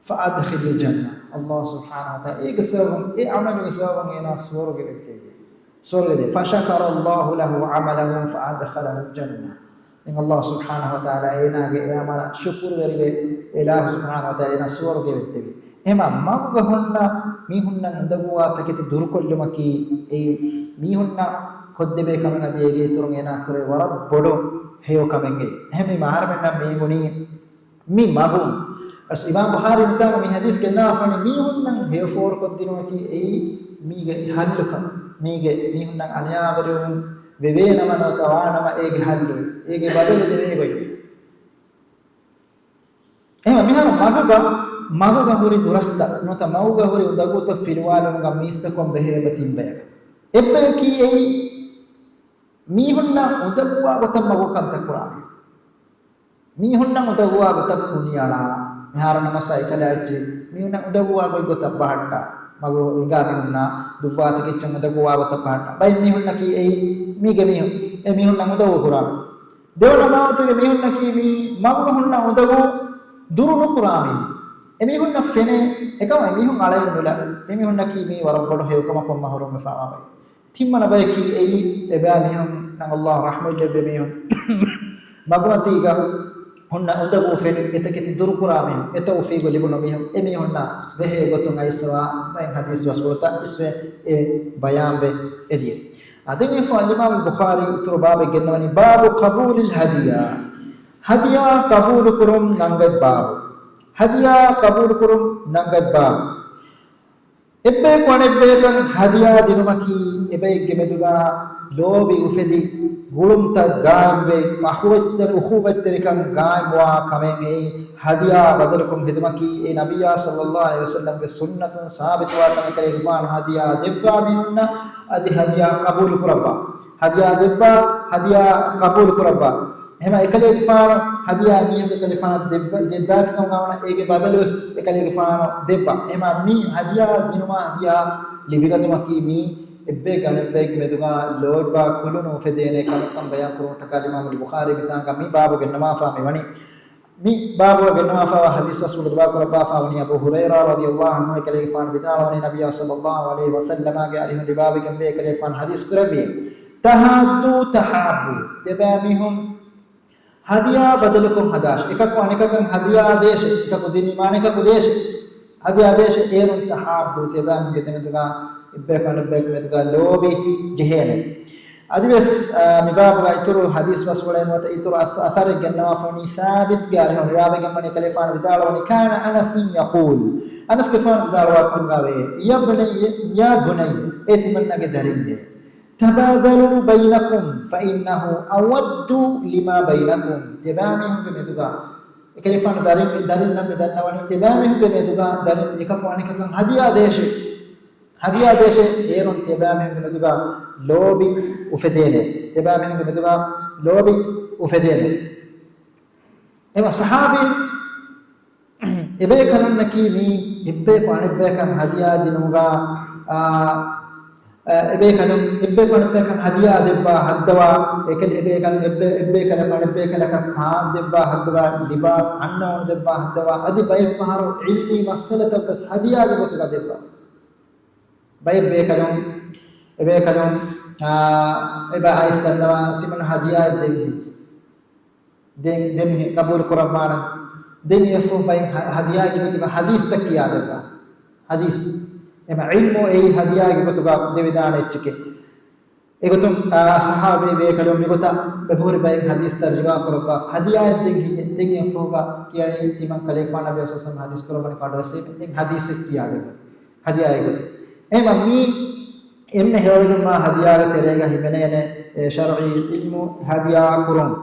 فأدخله الجنة. ﷲ ސުބްޙާނަހޫ ވަތަޢާލާ އޭގެ ސަބަބުން، އެ ޢަމަލުގެ ސަބަބުން އޭނާ ސުވަރުގެ ވެއްޖެއްޔޭ. ސުވަރުގެ ދޭ. فشكر الله له عمله فأدخله الجنة. ދެން ﷲ ސުބްޙާނަހޫ ވަތަޢާލާ އޭނާގެ އެ ޢަމަލަށް ޝުކުރުވެރިވެ، އިލާހު ސުބްޙާނަހޫ ވަތަޢާލާ އޭނާ ސުވަރުގެ ވެއްދެވި. އެހެމަ މަގުގަ ހުންނަ މީހުންނަށް އުނދަގޫވާ ތަކެތި ދުރުކޮށްލުމަކީ އެއީ މީހުންނަށް ކޮށްދެވޭ ކަމެއް އަދި އޭގެ އިތުރުން އޭނާ ކުރޭ ވަރަށް ބޮޑު ހެޔޮ ކަމެއްގެ. އެހެންވީމަ އަހަރެމެންނަށް މި ބުނީ މި މަގުން. އަސް އިމާމް ބުޚާރީ މިތާނގަ މި ޙަދީޘް ގެންނަވާފަނީ މީހުންނަށް ހެޔޮ ފޯރުކޮށްދިނުމަކީ އެއީ މީގެ ޙައްލުކަން. މީގެ މީހުންނަށް އަނިޔާވެރިވުން ވެވޭނަމަ ނުވަތަ ވާނަމަ އޭގެ ޙައްލުވެ. އޭގެ ބަދަލު ދެވޭ ގޮތް. އެހެން މިހާރު މަގުގަ، މަގުގަ ހުރި ހުރަސްތައް ނުވަތަ މަގުގަ ހުރި އުނދަގޫތައް ފިލުވާލުމުގަ މީސްތަކުން ބެހޭ އެބަ ތިން ބަޔަކަށް. އެއްބަޔަކީ އެއީ މީހުންނަށް އުނދަގޫވާ ގޮތަށް މަގު ކަންތައް ކުރާ މީހުން. މީހުންނަށް އުނދަގޫވާ ގޮތަށް ކުނިއަޅާ. މިހާރު ނަމަ ސައިކަލާ އެއްޗެއް މީހުންނަށް އުނދަގޫވާ ގޮތް ގޮތަށް ބަހައްޓާ. މަގު ހިނގާ މީހުންނާ ދުއްވާތަކެއްޗަށް އުނދަގޫވާ ގޮތަށް ބަހައްޓާ. ބައެއް މީހުންނަކީ އެއީ މީގެ މީހުން. އެ މީހުންނަށް އުނދަގޫ ކުރާ. ދެވަނަ ބާވަތުގެ މީހުންނަކީ މީ މަގުގަ ހުންނަ އުނދަގޫ ދުރު ނުކުރާ މީހުން. އެމީހުންނަށް ފެނޭ އެކަމަށް އެމީހުން އަޅައެއް ނުލާ. އެމީހުންނަކީ މީ ވަރަށް ބޮޑު ހެޔޮކަމަކުން މަޙްރޫމްވެފާވާ ބައެއް. ތިންވަނަ ބަޔަކީ އެއީ އެބައިމީހުންނަށް ﷲ ރަޙްމަތްލެއްވި މީހުން. މަގުމަތީގަ ހުންނަ އުނދަގޫ ފެނި އެތަކެތި ދުރުކުރާ މީހުން، އެތައުފީގު ލިބުނު މީހުން، އެމީހުންނަށް ބެހޭ ގޮތުން އައިސްވާ ބައެއް ޙަދީޘް ބަސްފުޅުތައް އިސްވެ އެ ބަޔާންވެ އެދިޔަ. އާ، ދެން އެފަ އަލްއިމާމު ބުޚާރީ އިތުރު ބާބެއް ގެންނަވަނީ، باب قبول الهدية. ހަދިޔާ ޤަބޫލުކުރުން ނަންގަތް ބާބު. ހަދިޔާ ޤަބޫލުކުރުން ނަންގަތް ބާބު. އެއްބަޔަކު އަނެއްބަޔަކަށް ހަދިޔާ ދިނުމަކީ އެބައެއްގެ މެދުގަ ލޯބި އުފެދި، ގުޅުންތައް ގާއިމްވެ، އަޚުވަތްތެރި-، އުޚުވަތްތެރިކަން ގާއިމްވާ ކަމެއް. އެއީ ހަދިޔާ ބަދަލުކޮށް ހެދުމަކީ އެ ނަބިއްޔާ ޞައްލައްލާހު ޢަލައިހި ވަސައްލަމްގެ ސުންނަތުން ސާބިތުވާ ކަމެއް. އެކަލޭގެފާނު ހަދިޔާ ދެއްވާ މީހުންނަށް އަދި ހަދިޔާ ޤަބޫލު ކުރައްވާ. ހަދިޔާ ދެއްވާ، ހަދިޔާ ޤަބޫލު ކުރައްވާ. އެހެމަ އެކަލޭގެފާނު ހަދިޔާ މީހަކު އެކަލޭގެފާނަށް ދެއްވަ-، ދެއްވާފިކަމުގަ ވަނަ އޭގެ ބަދަލުވެސް އެކަލޭގެފާނު ދެއްވާ. އެހެމަ މި ހަދިޔާ ދިނުމާ ހަދިޔާ ލިބިގަތުމަކީ މީ އެއްބައެއްގެ އަނެއްބައެއްގެ މެދުގަ ލޯތްބާ ކުލުނު އުފެދޭނެ ކަމެއްކަން ބަޔާން ކުރުމަށްޓަކާ އިމާމުލް ބުޚާރީ މިތާނގަ މި ބާބު ގެންނަވާފާ މިވަނީ. މި ބާބުގަ ގެންނަވާފާވާ ޙަދީޘް ބަސްފުޅު ރިވާކުރައްވާފާ ވަނީ އަބޫ ހުރައިރާ ރަޟިޔައްލާހު ޢަންހު އެކަލޭގެފާނު ވިދާޅުވަނީ ނަބިއްޔާ ޞައްލައްލާހު ޢަލައިހި ވަސައްލަމާގެ އަރިހުން ރިވާވެގެންވޭ އެކަލޭގެފާނު ޙަދީޘް ކުރެއްވި. تحادوا تحابوا. ދެބައިމީހުން ހަދިޔާ ބަދަލުކޮށް ހަދާށޭ. އެކަކު އަނެކަކަށް ހަދިޔާ ދޭށޭ. އެކަކު ދިނީމާ އަނެކަކު ދޭށޭ. ހަދިޔާ ދޭށޭ. އޭރުން ތަޙާއްބޫ، ތިޔަބައިމީހުންގެ ދެމެދުގަ، އެއްބަޔަކު އަނެއްބަޔަކު މެދުގަ ލޯބި ޖެހޭނެ. އަދިވެސް، އާ، މި ބާބުގަ އިތުރު ޙަދީޘް ބަސްފުޅެއް ނުވަތަ އިތުރު އަސް-، އަސަރެއް ގެންނަވާފަ ވަނީ ސާބިތްގެ އަރިހުން ރިވާވެގެން ވަނީ ކަލޭފާނު ވިދާޅުވަނީ، كان أنس يقول، އަނަސްގެފާނު ވިދާޅުވާ ކަމުގަ ވޭ، يا بني، يا بني، އޭ ތިމަންނަގެ ދަރިންނޭ، تباذلوا بينكم فإنه أود لما بينكم. ތިބާމީހުންގެ މެދުގަ، އެކަލޭފާނު ދަރިން، ދަރިންނަށް މި ދަންނަވަނީ، ތިބާމީހުންގެ މެދުގަ ދަރިން އެކަކު އަނެކަކަށް ހަދިޔާ ދޭށޭ. ހަދިޔާ ދޭށޭ. އޭރުން ތިބާމީހުންގެ މެދުގަ ލޯބި އުފެދޭނެ. ތިބާމީހުންގެ މެދުގަ ލޯބި އުފެދޭނެ. އެމަ ޞަޙާބީން އެބޭކަލުންނަކީ މީ އެއްބަޔަކު އަނެއްބަޔަކަށް ހަދިޔާ ދިނުމުގަ، އާ، އެބޭކަލުން އެއްބަޔަކު އަނެއްބަޔަކަށް ހަދިޔާ ދެއްވާ ހައްދަވާ، އެކަލި އެބޭކަލުން އެއްބަ-، އެއްބޭކަލަކު އަނެއްބޭކަލަކަށް ކާން ދެއްވާ ހައްދަވާ، ލިބާސް އަންނައުނު ދެއްވާ ހައްދަވާ، އަދި ބައެއްފަހަރު ޢިލްމީ މައްސަލަތައްވެސް ހަދިޔާގެ ގޮތުގަ ދެއްވާ. ބައެއް ބޭކަލުން، އެބޭކަލުން، އާ، އެބަ އައިސް ދަންނަވާ ތިމަން ހަދިޔާއެއް ދެން. ދެން، ދެން މި ޤަބޫލު ކުރައްވާނަން. ދެން އެފު ބައި ހަ-، ހަދިޔާގެ ގޮތުގަ ޙަދީޘްތައް ކިޔާދެއްވާ. ޙަދީޘް. އެމަ ޢިލްމު އެއީ ހަދިޔާގެ ގޮތުގަ ދެވިދާނެ އެއްޗެކޭ. އެގޮތުން، އާ، ޞަޙާބީ ބޭކަލުން މިގޮތަށް އެބަހުރި ބައެއް ޙަދީޘްތައް ރިވާ ކުރައްވާ. ހަދިޔާއެއް ދެން ހި-، ދެން އެފުގަ ކިޔަނީ ތިމަން ކަލޭފާނު ނަބީ ޞައްލަﷲު ޢަލައިހި ވަސައްލަމަ ޙަދީޘް ކުރައްވަނީ ކާޑުވެސް ދެން ޙަދީޘެއް ކިޔާދެއްވާ. ހަދިޔާއެއް ގޮތުގަ. އެމަ މީ އެންމެ ހެޔޮވެގެންވާ ހަދިޔާގެ ތެރޭގަ ހިމެނޭނެ އެ ޝަރުޢީ ޢިލްމު ހަދިޔާ ކުރުން.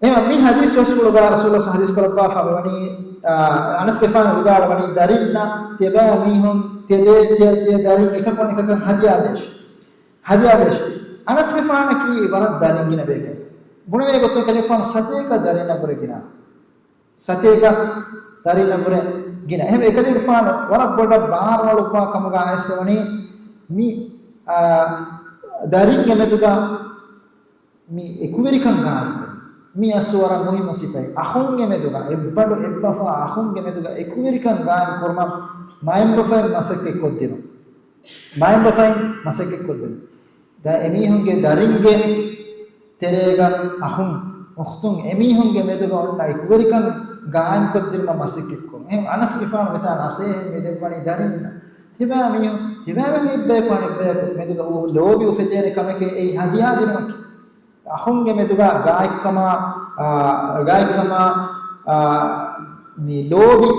އެމަ މި ޙަދީޘް ބަސްފުޅުގަ ރަސޫލުﷲ ޙަދީޘް ކުރައްވާފަ މިވަނީ، އާ، އަނަސްގެފާނު ވިދާޅުވަނީ ދަރިންނަށް ތިޔަބައިމީހުން ތިޔަބޭ-، ތިޔަ-، ތިޔަ ދަރިން އެކަކު އަނެކަކަށް ހަދިޔާ ދޭށޭ. ހަދިޔާ ދޭށޭ. އަނަސްގެފާނަކީ ވަރަށް ދަރިން ގިނަ ބޭކަލެއް. ބުނެވޭ ގޮތުން ކަލޭފާނު ސަތޭކަ ދަރިންނަށްވުރެ ގިނަ. ސަތޭކަ ދަރިންނަށްވުރެ ގިނަ. އެހެން އެކަލޭގެފާނު ވަރަށް ބޮޑަށް ބާރުއަޅުއްވާ ކަމުގަ އައިސްވަނީ މި، އާ، ދަރިންގެ މެދުގަ މި އެކުވެރިކަން ގާއިމްކުރުން. މި އަސްލު ވަރަށް މުހިއްމު ސިފައެއް. އަޚުންގެ މެދުގަ، އެއްބަނޑު އެއްބަފާ އަޚުންގެ މެދުގަ އެކުވެރިކަން ގާއިމް ކުރުމަށް މައިންބަފައިން މަސައްކަތްކޮށްދިނުން. މައިންބަފައިން މަސައްކަތްކޮށްދިނުން. ދަ އެމީހުންގެ ދަރިންގެ ތެރޭގަ އަޚުން، އުޚްތުން އެމީހުންގެ މެދުގަ އޮންނަ އެކުވެރިކަން ގާއިމްކޮށްދިނުމަށް މަސައްކަތްކުރުން. އެހެން އަނަސްގެފާނު މިތާ ނަސޭހަތް މި ދެއްވަނީ ދަރިންނަށް. ތިބާމީހުން، ތިބާމީހުން އެއްބަޔަކު އަނެއްބަޔަކު މެދުގަ އު-، ލޯބި އުފެދޭނެ ކަމެކޭ އެއީ ހަދިޔާ ދިނުމަކީ. އަޚުންގެ މެދުގަ ގާތްކަމާ، އާ، ގާތްކަމާ، އާ، މި ލޯބި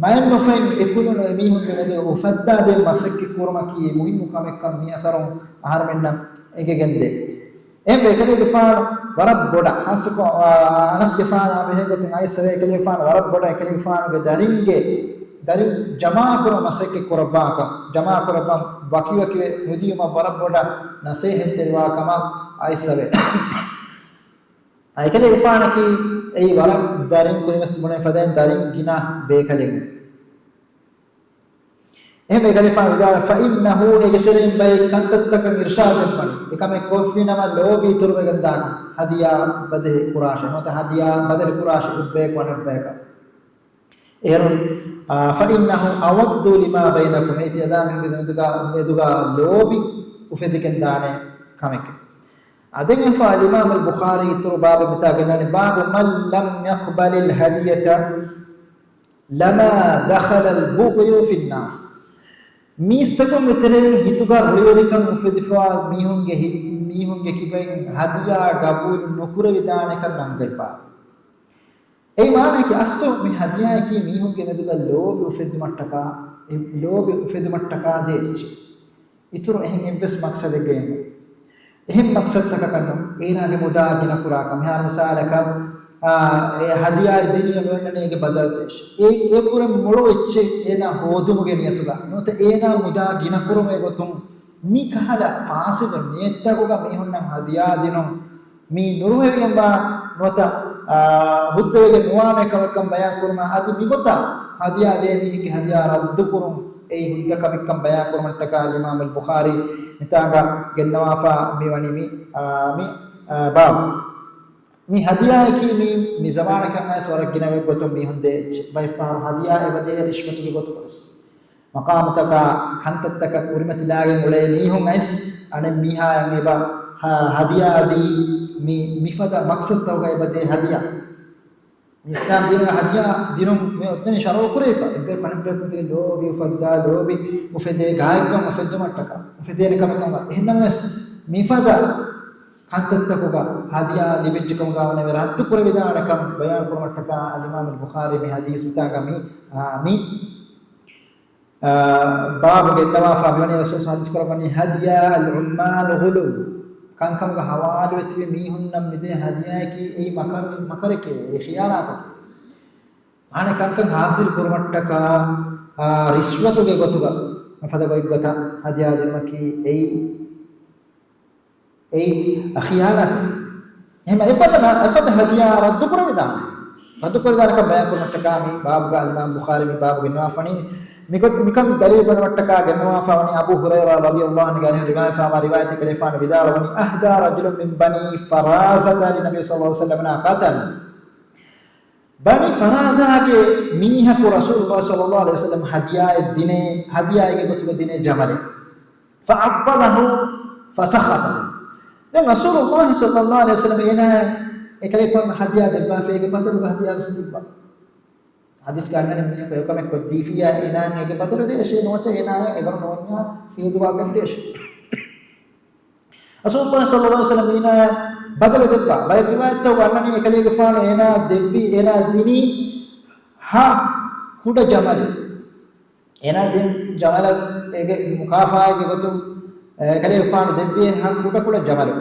މައިންބަފައިން އެކުލުނު އެމީހުންގެ މެދު އުފައްދާދޭން މަސައްކަތް ކުރުމަކީ މުހިއްމު ކަމެއްކަން މި އަސަރުން އަހަރުމެންނަށް އެނގިގެންދޭ. އެހެންވެ އެކަލޭގެފާނު ވަރަށް ބޮޑަށް ހާއްސަކޮށް، އާ، އަނަސްގެފާނާ ބެހޭ ގޮތުން އައިސް އެކަލޭގެފާނު ވަރަށް ބޮޑަށް އެކަލޭގެފާނުގެ ދަރިންގެ، ދަރިން ޖަމާކުރުމަށް މަސައްކަތް ކުރައްވާކަށް، ޖަމާކުރައްވަން ވަކިވަކިވެ ނުދިޔުމަށް ވަރަށް ބޮޑަށް ނަސޭހަތް ދެއްވާ ކަމަށް އައިސް އެ. އެކަލޭގެފާނަކީ އެއީ ވަރަށް ދަރިން ކުރިމަސް ބުނެ ފަދައިން ދަރިން ގިނަ ބޭކަލެއް. އެހެން އެކަލޭގެފާނު ވިދާޅުވި، فإنه، އޭގެ ތެރެއިން ބައެއް ކަންތައްތަކަށް އިރުޝާދެއްވަން. އެކަމެއް ކޮށްފިނަމަ ލޯބި އިތުރުވެގެންދާކަން. ހަދިޔާ ބަދަލު ކުރާށޭ. ނުވަތަ ހަދިޔާ ބަދަލު ކުރާށޭ އެއްބަޔަކު އަނެއްބަޔަކަށް. އޭރުން، އާ، فإنه أود لما بينكم، އެ ތިޔަބައިމީހުންގެ މެދުގަ، މެދުގަ ލޯބި އުފެދިގެން ދާނެ ކަމެކެ. އަދި އެފާ އިމާމު ބުޚާރީ އިތުރު ބާބެއް މިތާ ގެންނަނީ، باب من لم يقبل الهدية لما دخل البغي في الناس. މީސްތަކުންގެ ތެރެއިން ހިތުގަ ރުޅިވެރިކަން އުފެދިފާ މީހުންގެ ހި-، މީހުންގެ ކިބައިން ހަދިޔާ ގަބޫލު ނުކުރެވިދާނެކަން ނަންގަތްބާ. އެއީ މާނައަކީ އަސްލު މި ހަދިޔާއަކީ މީހުންގެ މެދުގަ ލޯބި އުފެއްދުމަށްޓަކާ، އެ ލޯބި އުފެދުމަށްޓަކާ ދޭ އެއްޗެއް. އިތުރު އެހެން އެއްވެސް މަޤްޞަދެއްގައެއް ނޫން. އެހެން މަޤްޞަދުތަކަކަށް ނޫން. އޭނާގެ މުދާ ގިނަ ކުރާކަށް. މިހާރު މިސާލަކަށް، އާ، އެ ހަދިޔާއެއް ދިނީމަ މިއޮންނަނީ އޭގެ ބަދަލު ދޭށޭ. އެ، އެ ކުރެން މޮޅު އެއްޗެއް އޭނާ ހޯދުމުގެ ނިޔަތުގަ ނުވަތަ އޭނާ މުދާ ގިނަ ކުރުމުގެ ގޮތުން މި ކަހަލަ ފާސިދު ނިޔަތްތަކުގަ މީހުންނަށް ހަދިޔާ ދިނުން މީ ނުރުހެވިގެންވާ ނުވަތަ، އާ، ހުއްދަވެގެން ނުވާނެ ކަމެއްކަން ބަޔާން ކުރުމާ، އަދި މިގޮތަށް ހަދިޔާ ދޭ މީހެއްގެ ހަދިޔާ ރައްދުކުރުން އެއީ ހުއްދަ ކަމެއްކަން ބަޔާން ކުރުމަށްޓަކާ އިމާމުލް ބުޚާރީ މިތާނގަ ގެންނަވާފާ މިވަނީ މި، އާ، މި، އާ، ބާބު. މި ހަދިޔާއަކީ މީ، މި ޒަމާނަކަށް އައިސް ވަރަށް ގިނަ ގޮތުން މީހުން ދޭ އެއްޗެއް. ބައެއްފަހަރު ހަދިޔާ އެބަދޭ ރިޝްވަތުގެ ގޮތުގަވެސް. މަޤާމުތަކާ ކަންތައްތަކަށް ކުރިމަތިލާގެން އުޅޭ މީހުން އައިސް އަނެއް މީހާއަށް އެބަ ހަ-، ހަދިޔާ ދީ، މި، މިފަދަ މަޤްޞަދުތަކުގައި އެބަދޭ ހަދިޔާ. މި އިސްލާމް ދީނުގަ ހަދިޔާ ދިނުން މި އޮތްނަނީ ޝަރުޢު ކުރެވިފަ. އެއްބަޔަކު އަނެއްބަޔަކު މިތިބީ ލޯބި އުފައްދާ، ލޯބި އުފެދޭ، ގާތްކަން އުފެއްދުމަށްޓަކާ، އުފެދޭނެ ކަމެއް ކަމަށް. އެހެންނަމަވެސް މިފަދަ ކަންތައްތަކުގަ ހަދިޔާ ލިބިއްޖެކަމުގަ ވަނެވެ ރައްދު ކުރެވިދާނެކަން ބަޔާން ކުރުމަށްޓަކާ އަލްއިމާމު ބުޚާރީ މި ޙަދީޘް މިތާގަ މި، އާ، މި، އާ، ބާބު ގެންނަވާފާ މިވަނީ ރަސޫލު ޙަދީޘް ކުރައްވަނީ ހަދިޔާ އަލްޢުއްމާލު ޣުލޫ. ކަންކަމުގަ ހަވާލުވެތިބި މީހުންނަށް މިދޭ ހަދިޔާއަކީ އެއީ މަކަރު، މަކަރެކޭ، އެ ޚިޔާނާތަކޭ. މާނަ ކަންކަން ޙާޞިލް ކުރުމަށްޓަކާ، އާ، ރިޝްވަތުގެ ގޮތުގަ ފަދަ ގޮތްގޮތަށް ހަދިޔާ ދިނުމަކީ އެއީ، އެއީ ޚިޔާނާތެއް. އެހެން އެފަދަ، އެފަދަ ހަދިޔާ ރައްދު ކުރެވިދާނެ. ރައްދު ކުރެވިދާނެކަން ބަޔާން ކުރުމަށްޓަކާ މި ބާބުގަ އަލްއިމާމު ބުޚާރީ މި ބާބު ގެންނަވާފަނީ. މިގޮތް، މިކަން ދަލީލު ބުނުމަށްޓަކާ ގެންނަވާފާވަނީ އަބޫ ހުރައިރާ ރަޟިޔަﷲ ޢަންހުގެ އަރިހުން ރިވާޔަތްވާ ރިވާޔަތެއް ކަލޭފާނު ވިދާޅުވަނީ، أهدى رجل من بني فزارة للنبي صلى الله عليه وسلم ناقة. ބަނީ ފަޒާރާގެ މީހަކު ރަސޫލުﷲ ޞައްލަﷲ ޢަލައިހި ވަސައްލަމަ ހަދިޔާއެއް ދިނޭ، ހަދިޔާއެއްގެ ގޮތުގަ ދިނޭ ޖަމަލެއް. فعوضه فسخطه. ދެން ރަސޫލުﷲ ޞައްލަﷲ ޢަލައިހި ވަސައްލަމަ އޭނާ އެކަލޭފާނު ހަދިޔާ ދެއްވާފަ އޭގެ ބަދަލުގަ ހަދިޔާ ވެސް ދެއްވާ. ޙަދީޘްގަ އަންނަނީ މީހަކު އެކަމެއް ކޮށްދީފިއްޔާ އޭނާއަށް އޭގެ ބަދަލު ދޭށޭ ނުވަތަ އޭނާއަށް އެވަރު ނޯންޏާ ހެޔޮދުވާކަށް ދޭށޭ. ރަސޫލުﷲ ޞައްލަﷲ ޢަލައިހި ވަސައްލަމަ އޭނާއަށް ބަދަލު ދެއްވާ. ބައެއް ރިވާޔަތްތަކުގަ އަންނަނީ އެކަލޭގެފާނު އޭނާއަށް ދެއްވި، އޭނާއަށް ދިނީ ހަ ކުޑަ ޖަމަލެއް. އޭނާ ދިން ޖަމަލަށް އޭގެ މުކާފާއެއްގެ ގޮތުން، އެކަލޭގެފާނު ދެއްވި ހަ ކުޑަ ކުޑަ ޖަމަލު.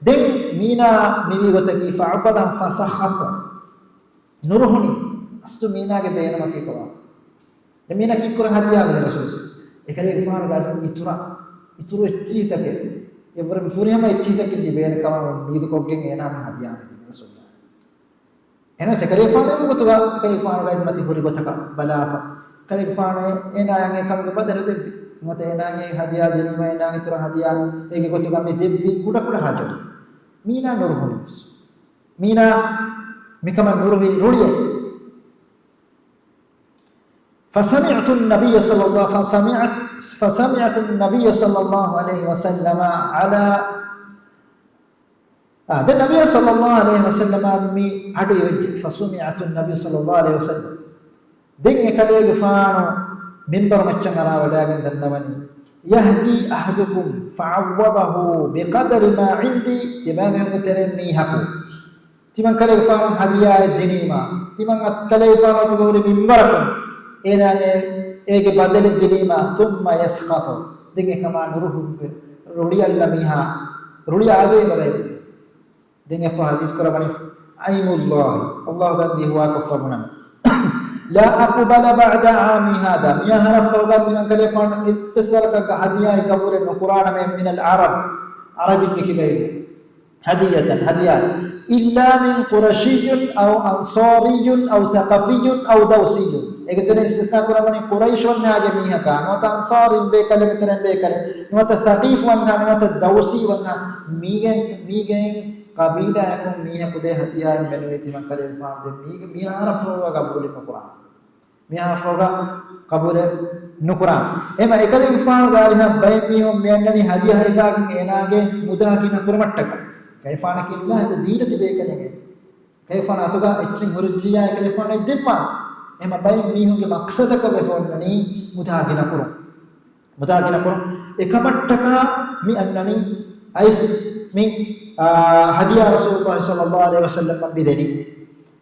ދެން މީނާ ނިވި ގޮތަކީ فعوضه فسخط. ނުރުހުނީ. އަސްލު މީނާގެ ބޭނުމަކީ ކޮބާ؟ ދެން މީނާ ކީއްކުރަން ހަދިޔާ ދިނީ ރަސޫލު؟ އެކަލޭގެފާނުގެ އަތުން އިތުރަށް، އިތުރު އެއްޗިހިތަކެއް، އެއްވަރު ފުރިހަމަ އެއްޗިހިތަކެއް ލިބޭނެ ކަމަށް އުއްމީދުކޮށްގެން އޭނާ މި ހަދިޔާ މި ދިނީ ރަސޫލު. އެހެންވެސް އެކަލޭގެފާނު އެ ގޮތުގަ އެކަލޭގެފާނުގެ މަތި ހުރި ގޮތަކަށް ބަލާފަ، އެކަލޭގެފާނު އޭނާއަށް އެ ކަމުގެ ބަދަލު ދެއްވި. ނުވަތަ އޭނާއަށް އެ ހަދިޔާ ދިނީމަ އޭނާ އިތުރަށް ހަދިޔާ އޭގެ ގޮތުގަ މި ދެއްވި ކުޑަކުޑަ ހާޖަތު. މީނާ ނުރުހުނީވެސް. މީނާ މިކަމަށް ނުރުހި ރުޅިއެ. فسمعت النبي صلى الله، فسمعت، فسمعت النبي صلى الله عليه وسلم على، އާ، ދެން ނަބިއްޔާ ޞައްލަﷲ ޢަލައިހި ވަސައްލަމަ މި އަޑު އިވިއްޖެ. فسمعت النبي صلى الله عليه وسلم. ދެން އެކަލޭގެފާނު މިންބަރު މައްޗަށް އަރާވަޑައިގެން ދަންނަވަނީ، يهدي أحدكم فعوضه بقدر ما عندي. ތިބާމީހުންގެ ތެރެއިން މީހަކު ތިމަން ކަލޭގެފާނަށް ހަދިޔާއެއް ދިނީމާ، ތިމަން އަތް ކަލޭގެފާނު އަތުގަ ހުރި މިންވަރަކުން އޭނާ އޭ، އޭގެ ބަދަލެއް ދިނީމާ، ثم يسخط، ދެން އެކަމާ ނުރުހުންވެ، ރުޅިއައްލަ މީހާ، ރުޅިއާދޭ ބަލައެއް. ދެން އެފަ ޙަދީޘް ކުރައްވަނީ، أيم الله، ﷲ ގަންދީ ހުވާކޮށްފަ ބުނަމޭ، لا أقبل بعد عامي هذا، މިއަހަރަށްފަހުގަ ތިމަން ކަލޭގެފާނު އެއްވެސް ވަރަކަށްގަ ހަދިޔާއެއް ގަބޫލެއް ނުކުރާނަމޭ، من العرب، ޢަރަބިންގެ ކިބައިން. هدية، ހަދިޔާ. إلا من قرشي أو أنصاري أو ثقفي أو دوسي. އޭގެ ތެރެއިން އިސްތިސްނާ ކުރައްވަނީ ޤުރައިޝް ވަންހާގެ މީހަކާ، ނުވަތަ އަންޞާރީން ބޭކަލެއް، މިތެރެއިން ބޭކަލެއް، ނުވަތަ ޘަޤީފް ވަންހާ، ނުވަތަ ދައުސީ ވަންހާ. މީގެ، މީގެ ޤަބީލާއަކުން މީހަކު ދޭ ހަދިޔާއެއް މެނުވީ ތިމަން ކަލޭގެފާނު ދޭ މީގެ، މިއަހަރަށްފަހުގަ ގަބޫލެއް ނުކުރާނެ. މިއަހަރަށްފަހުގަ ޤަބޫލެއް ނުކުރާނެ. އެމަ އެކަލޭގެފާނުގެ އަރިހަށް ބައެއް މީހުން މި އަންނަނީ ހަދިޔާ ހިފާގެން އޭނާގެ މުދާ ގިނަ ކުރުމަށްޓަކާ. ކަލޭގެފާނަކީ އިލާހަކު ދީން ތިބޭ ކަލޭގެ. ކަލޭގެފާނު އަތުގަ އެއްޗެއް ހުރިއްޖިއްޔާ އެކަލޭގެފާނު އެއް ދެއްވާނެ. އެމަ ބައެއް މީހުންގެ މަޤްޞަދަކަށް ވެފަ އޮންނަނީ މުދާ ގިނަ ކުރުން. މުދާ ގިނަ ކުރުން. އެކަމަށްޓަކާ މި އަންނަނީ އައިސް މި، އާ، ހަދިޔާ ރަސޫލުﷲ ޞައްލަﷲ ޢަލައިހި ވަސައްލަމަށް މި ދެނީ.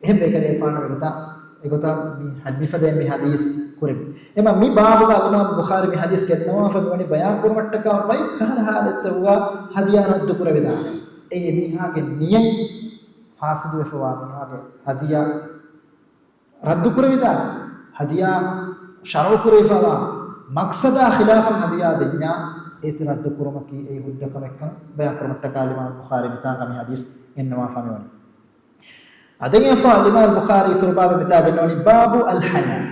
އެހެން ބޭކަލޭގެފާނު އެގޮތަށް، އެގޮތަށް މި ހަދި-، މިފަދައިން މި ޙަދީޘް ކުރެއްވި. އެމަ މި ބާބުގަ އަލްއިމާމު ބުޚާރީ މި ޙަދީޘް ގެންނަވާފަ މިވަނީ ބަޔާން ކުރުމަށްޓަކާ ބައެއް ކަހަލަ ޙާލަތްތަކުގަ ހަދިޔާ ރައްދު ކުރެވިދާނެ. އެއީ އެމީހާގެ ނިޔަތް ފާސިދުވެފަވާ މީހާގެ ހަދިޔާ ރައްދު ކުރެވިދާނެ. ހަދިޔާ ޝަރުޢު ކުރެވިފަވާ މަޤްޞަދާ ޚިލާފަށް ހަދިޔާ ދެންޏާ އޭތި ރައްދު ކުރުމަކީ އެއީ ހުއްދަ ކަމެއްކަން ބަޔާން ކުރުމަށްޓަކާ އަލްއިމާމު ބުޚާރީ މިތާނގަ މި ޙަދީޘް ގެންނަވާފަ މިވަނީ. އާ، ދެން އެފަ އަލްއިމާމު ބުޚާރީ އިތުރު ބާބެއް މިތާ ގެންނަވަނީ، باب الحياء.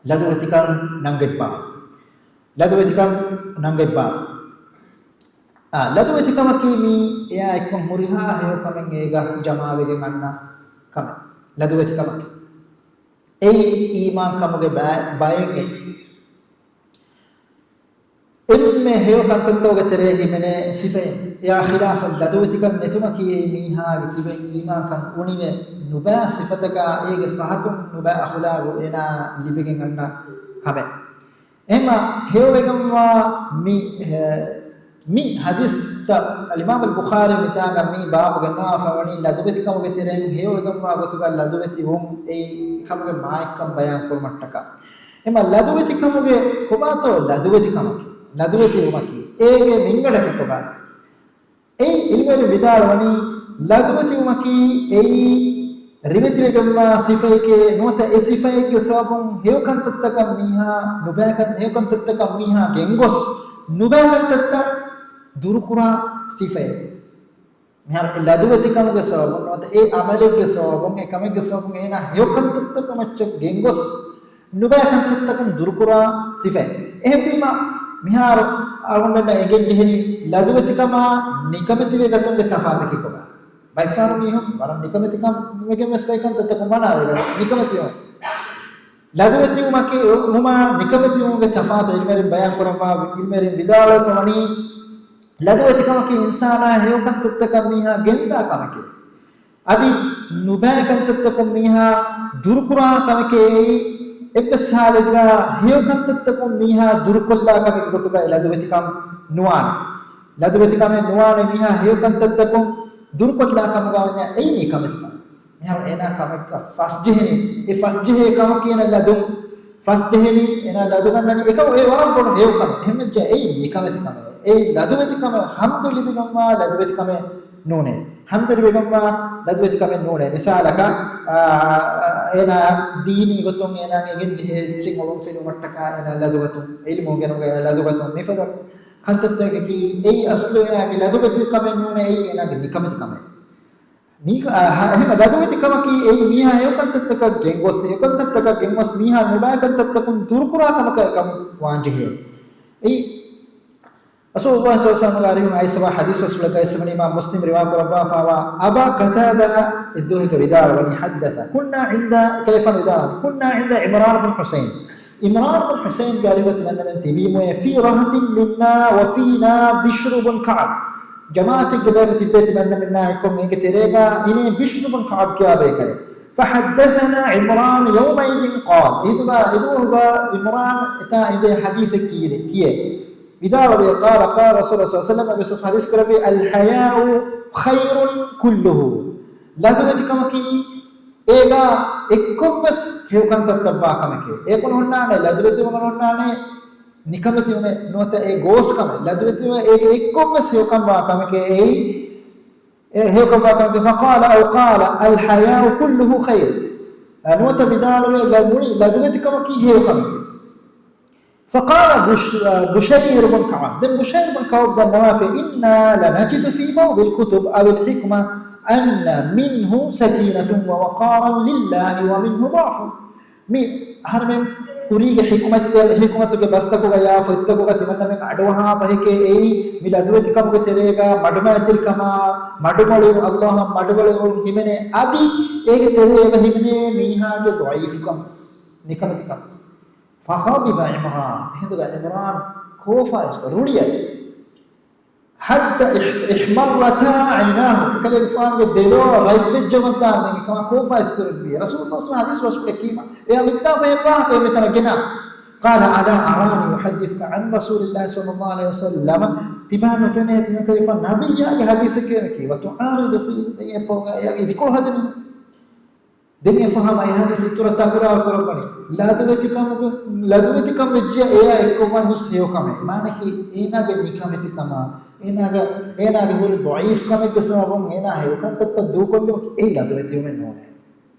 ލަދުވެތިކަން ނަންގެއްބާ. ލަދުވެތިކަން ނަންގެއްބާ. އާ، ލަދުވެތިކަމަކީ މީ އެއާ އެއްކޮށް ހުރިހާ ހެޔޮކަމެއް އޭގަ ޖަމާވެގެން އަންނަ ކަމެއް. ލަދުވެތިކަމަކީ. އެއީ އީމާންކަމުގެ ބައި-، ބައެއް އެއް. އެންމެ ހެޔޮ ކަންތައްތަކުގެ ތެރޭ ހިމެނޭ ސިފައެއް. އެއާ ޚިލާފަށް ލަދުވެތިކަން ނެތުމަކީ އެއީ މީހާގެ ތިބެން އީމާންކަން އުނިވެ ނުބައި ސިފަތަކާ އޭގެ ފަހަތުން ނުބައި އަޚުލާގު އޭނާ ލިބިގެން އަންނަ ކަމެއް. އެހެންމަ ހެޔޮވެގެންވާ މި، އެ، މި ޙަދީޘްތައް އަލްއިމާމު އަލްބުޚާރީ މިތާގަ މި ބާބު ގަންނަވާފަ ވަނީ ލަދުވެތިކަމުގެ ތެރެއިން ހެޔޮވެގެންވާ ގޮތުގަ ލަދުވެތި ވުން އެއީ ކަމުގެ މާތްކަން ބަޔާން ކުރުމަށްޓަކާ. އެމަ ލަދުވެތިކަމުގެ ކޮބާތޯ ލަދުވެތިކަމަކީ؟ ލަދުވެތިވުމަކީ އޭގެ މިންގަނޑަކީ ކޮބާތޯ؟ އެއީ އިލްމުވެރިން ވިދާޅުވަނީ، ލަދުވެތިވުމަކީ އެއީ ރިވެތިވެގެންވާ ސިފައެކޭ، ނުވަތަ އެ ސިފައެއްގެ ސަބަބުން ހެޔޮކަންތައްތަކަށް މީހާ، ނުބައިކަން، ހެޔޮކަންތައްތަކަށް މީހާ ގެންގޮސް، ނުބައިކަންތައްތައް ދުރުކުރާ ސިފައެއް. މިހާރު އެ ލަދުވެތިކަމުގެ ސަބަބުން ނުވަތަ އެ އަމަލެއްގެ ސަބަބުން، އެ ކަމެއްގެ ސަބަބުން އޭނާ ހެޔޮކަންތައްތަކުން މައްޗަށް ގެންގޮސް، ނުބައި ކަންތައްތަކުން ދުރުކުރާ ސިފައެއް. އެހެންވީމަ، މިހާރު އަޅުގަނޑުމެންނަށް އެނގެން ޖެހެނީ ލަދުވެތިކަމާ ނިކަމެތިވެ ގަތުމުގެ ތަފާތަކީ ކޮބާ؟ ބައެއްފަހަރު މީހުން ވަރަށް ނިކަމެތިކަން ވެގެން ވެސް ބައި ކަންތައްތަކުން މަނާވެގެން ނިކަމެތިވުން. ލަދުވެތިވުމަކީ، ވުމާ ނިކަމެތިވުމުގެ ތަފާތު އިލްމުވެރިން ބަޔާން ކުރައްވާ، އިލްމުވެރިން ވިދާޅުވެފަ ވަނީ، ލަދުވެތިކަމަކީ އިންސާނާ ހެޔޮކަންތައްތަކަށް މީހާ ގެންދާ ކަމެކޭ. އަދި ނުބައި ކަންތައްތަކުން މީހާ ދުރުކުރާ ކަމެކޭ. އެއީ އެއްވެސް ހާލެއްގަ ހެޔޮ ކަންތައްތަކުން މީހާ ދުރުކޮށްލާ ކަމެއްގެ ގޮތުގައި ލަދުވެތިކަން ނުވާނެ. ލަދުވެތިކަމެއް ނުވާނެ މީހާ ހެޔޮ ކަންތައްތަކުން ދުރުކޮށްލާ ކަމުގަ ވަންޏާ އެއީ ނިކަމެތިކަން. މިހާރު އޭނާ ކަމެއްގަ ފަސްޖެހެނީ، އެ ފަސްޖެހޭ ކަމަކީ އޭނަ ލަދުން، ފަސްޖެހެނީ އޭނާ ލަދުގަންނަނީ އެކަމު އެ ވަރަށް ބޮޑު ހެޔޮ ކަމެއް. އެހެންވެއްޖެ އެއީ ނިކަމެތި ކަމެއް. އެއީ ލަދުވެތި ކަމެއް، ހަމްދު ލިބިގަންވާ ލަދުވެތި ކަމެއް ނޫނޭ. ހަމްދު ލިބިގަންވާ ލަދުވެތި ކަމެއް ނޫނޭ. މިސާލަކަށް، އާ، އޭނާ ދީނީ ގޮތުން އޭނާ އެނގެން ޖެހޭ އެއްޗެއް އޮޅުން ފެނުމަށްޓަކާ އޭނާ ލަދުގަތުން، އިލްމު ގެނުގަ އޭނާ ލަދުގަތުން، މިފަދަ ކަންތައްތަކަކީ އެއީ އަސްލު އޭނާގެ ލަދުވެތި ކަމެއް ނޫނޭ، އެއީ އޭނާގެ ނިކަމެތި ކަމެއް. ނީ-، އާ، ހަ-، އެހެން ލަދުވެތި ކަމަކީ އެއީ މީހާ ހެޔޮ ކަންތައްތަކަށް ގެންގޮސް، ހެޔޮ ކަންތައްތަކަށް ގެންގޮސް މީހާ ނުބައި ކަންތައްތަކުން ދުރުކުރާ ކަމަކަށް އެކަން ވާންޖެހޭ. އެއީ ރަސޫލުﷲ ޞައްލަﷲ ޢަލައިހި ވަސައްލަމަގެ އަރިހުން އައިސްފަވާ ޙަދީޘް ރަސޫލަކަށް އައިސްފަވަނީ އިމާމް މުސްލިމް ރިވާ ކުރައްވާފަވާ އަބާ ޤަތާދާ އެއްދުވަހަކަށް ވިދާޅުވަނީ، حدث، كنا عند، ކަލޭފާނު ވިދާޅުވަނީ، كنا عند عمران بن حصين. ޢިމްރާން ބިން ޙުޞައިންގެ އަރިހުގަ ތިމަންނަމެން ތިބީމުއޭ، في رهط منا وفينا بشر بن كعب. ޖަމާޢަތެއްގެ ބަޔަކު ތިއްބޭ ތިމަންނަމެންނާ އެއްކޮށް އޭގެ ތެރޭގަ އިނޭ ބިޝްރު ބުން ކަޢަބް ކިޔާ ބައެއް ކަލޭ. فحدثنا عمران يومئذ قال. އެހިނދުގަ އެދުވަހުގަ ޢިމްރާން އެތާ އެދޭ ޙަދީޘެއް ކީރެ، ކިޔޭ. ވިދާޅުވޭ، قال، قال رسول الله صلى الله عليه وسلم، އަދި ޙަދީޘް ކުރެއްވި، الحياء خير كله. ލަދުވެތިކަމަކީ އޭގަ އެއްކޮށްވެސް ހެޔޮކަންތައްތައްވާ ކަމެކޭ. އޭކުން ހުންނާނެ ލަދުވެތިވުމަށް ހުންނާނެ ނިކަމެތިވުމެއް ނުވަތަ އެ ގޯސްކަމެއް. ލަދުވެތިވުމަށް އޭގެ އެއްކޮށްވެސް ހެޔޮކަންވާ ކަމެކޭ އެއީ. އެ ހެޔޮކަންވާ ކަމެކޭ. فقال أو قال الحياء كله خير. ނުވަތަ ވިދާޅުވޭ ލަ-، މުޅި ލަދުވެތިކަމަކީ ހެޔޮކަމެކޭ. فقال بش-، بشير بن كعب. ދެން ބުޝައިރު ބުން ކަޢުބް ދަންނަވާފަ، إنا لنجد في بعض الكتب أو الحكمة أن منه سكينة ووقارا لله ومنه ضعف. މި އަހަރެމެން ކުރީގެ ޙިކުމަތް-، ޙިކުމަތުގެ ބަސްތަކުގަޔާ ފޮތްތަކުގަ ތިމަންނަމެން އަޑުއަހާ ބަހެކޭ އެއީ، މި ލަދުވެތިކަމުގެ ތެރޭގަ މަޑުމައިތިރިކަމާ، މަޑުމޮޅިވުން، ﷲ އަށް މަޑުމޮޅިވުން ހިމެނޭ. އަދި އޭގެ ތެރޭގަ ހިމެނޭ މީހާގެ ޟަޢީފުކަން ވެސް، ނިކަމެތިކަން ވެސް. فغضب عمران. އެހިނދުގަ ޢިމްރާން ކޯފާ އިސްކޮށް ރުޅިއައި. حتى اح-، احمرتا عيناه. ކަލޭގެފާނުގެ ދެލޯ ރަތްވެއްޖެ ވަންތާން ދެން އެކަމާ ކޯފާ އިސްކުރެއްވި. ރަސޫލު ޞައްލަﷲު ޢަލައިހި ވަސައްލަމަ އެކީމަ. އެއާ މިތާފަ އެއްވާހަކަ އެ މިތަނަށް ގެނާ. قال ألا أراني أحدثك عن رسول الله صلى الله عليه وسلم. ތިބާ ނުފެނޭ ތިމަން ކަލޭގެފާނު ނަބިއްޔާގެ ޙަދީޘެކޭ ކީ. وتعارض فيه. ދެން އެ ފޯގަ އެއަށް އިދިކޮޅު ހަދަނީ. ދެން އެ ފަހަމަ އެ ޙަދީޘް އިތުރަށް ތަކުރާރު ކުރައްވަނީ. ލަދުވެތިކަމުގެ، ލަދުވެތިކަން ވެއްޖިއްޔާ އެއާ އެއްކޮށްވާން ހުސް ހެޔޮކަމެއް. މާނައަކީ އޭނާގެ ނިކަމެތިކަމާ، އޭނާގެ، އޭނާގެ ހުރި ޟަޢީފްކަމެއްގެ ސަބަބުން އޭނާ ހެޔޮކަންތައްތައް ދޫކޮށްލުމަކީ އެއީ ލަދުވެތިވުމެއް ނޫނޭ.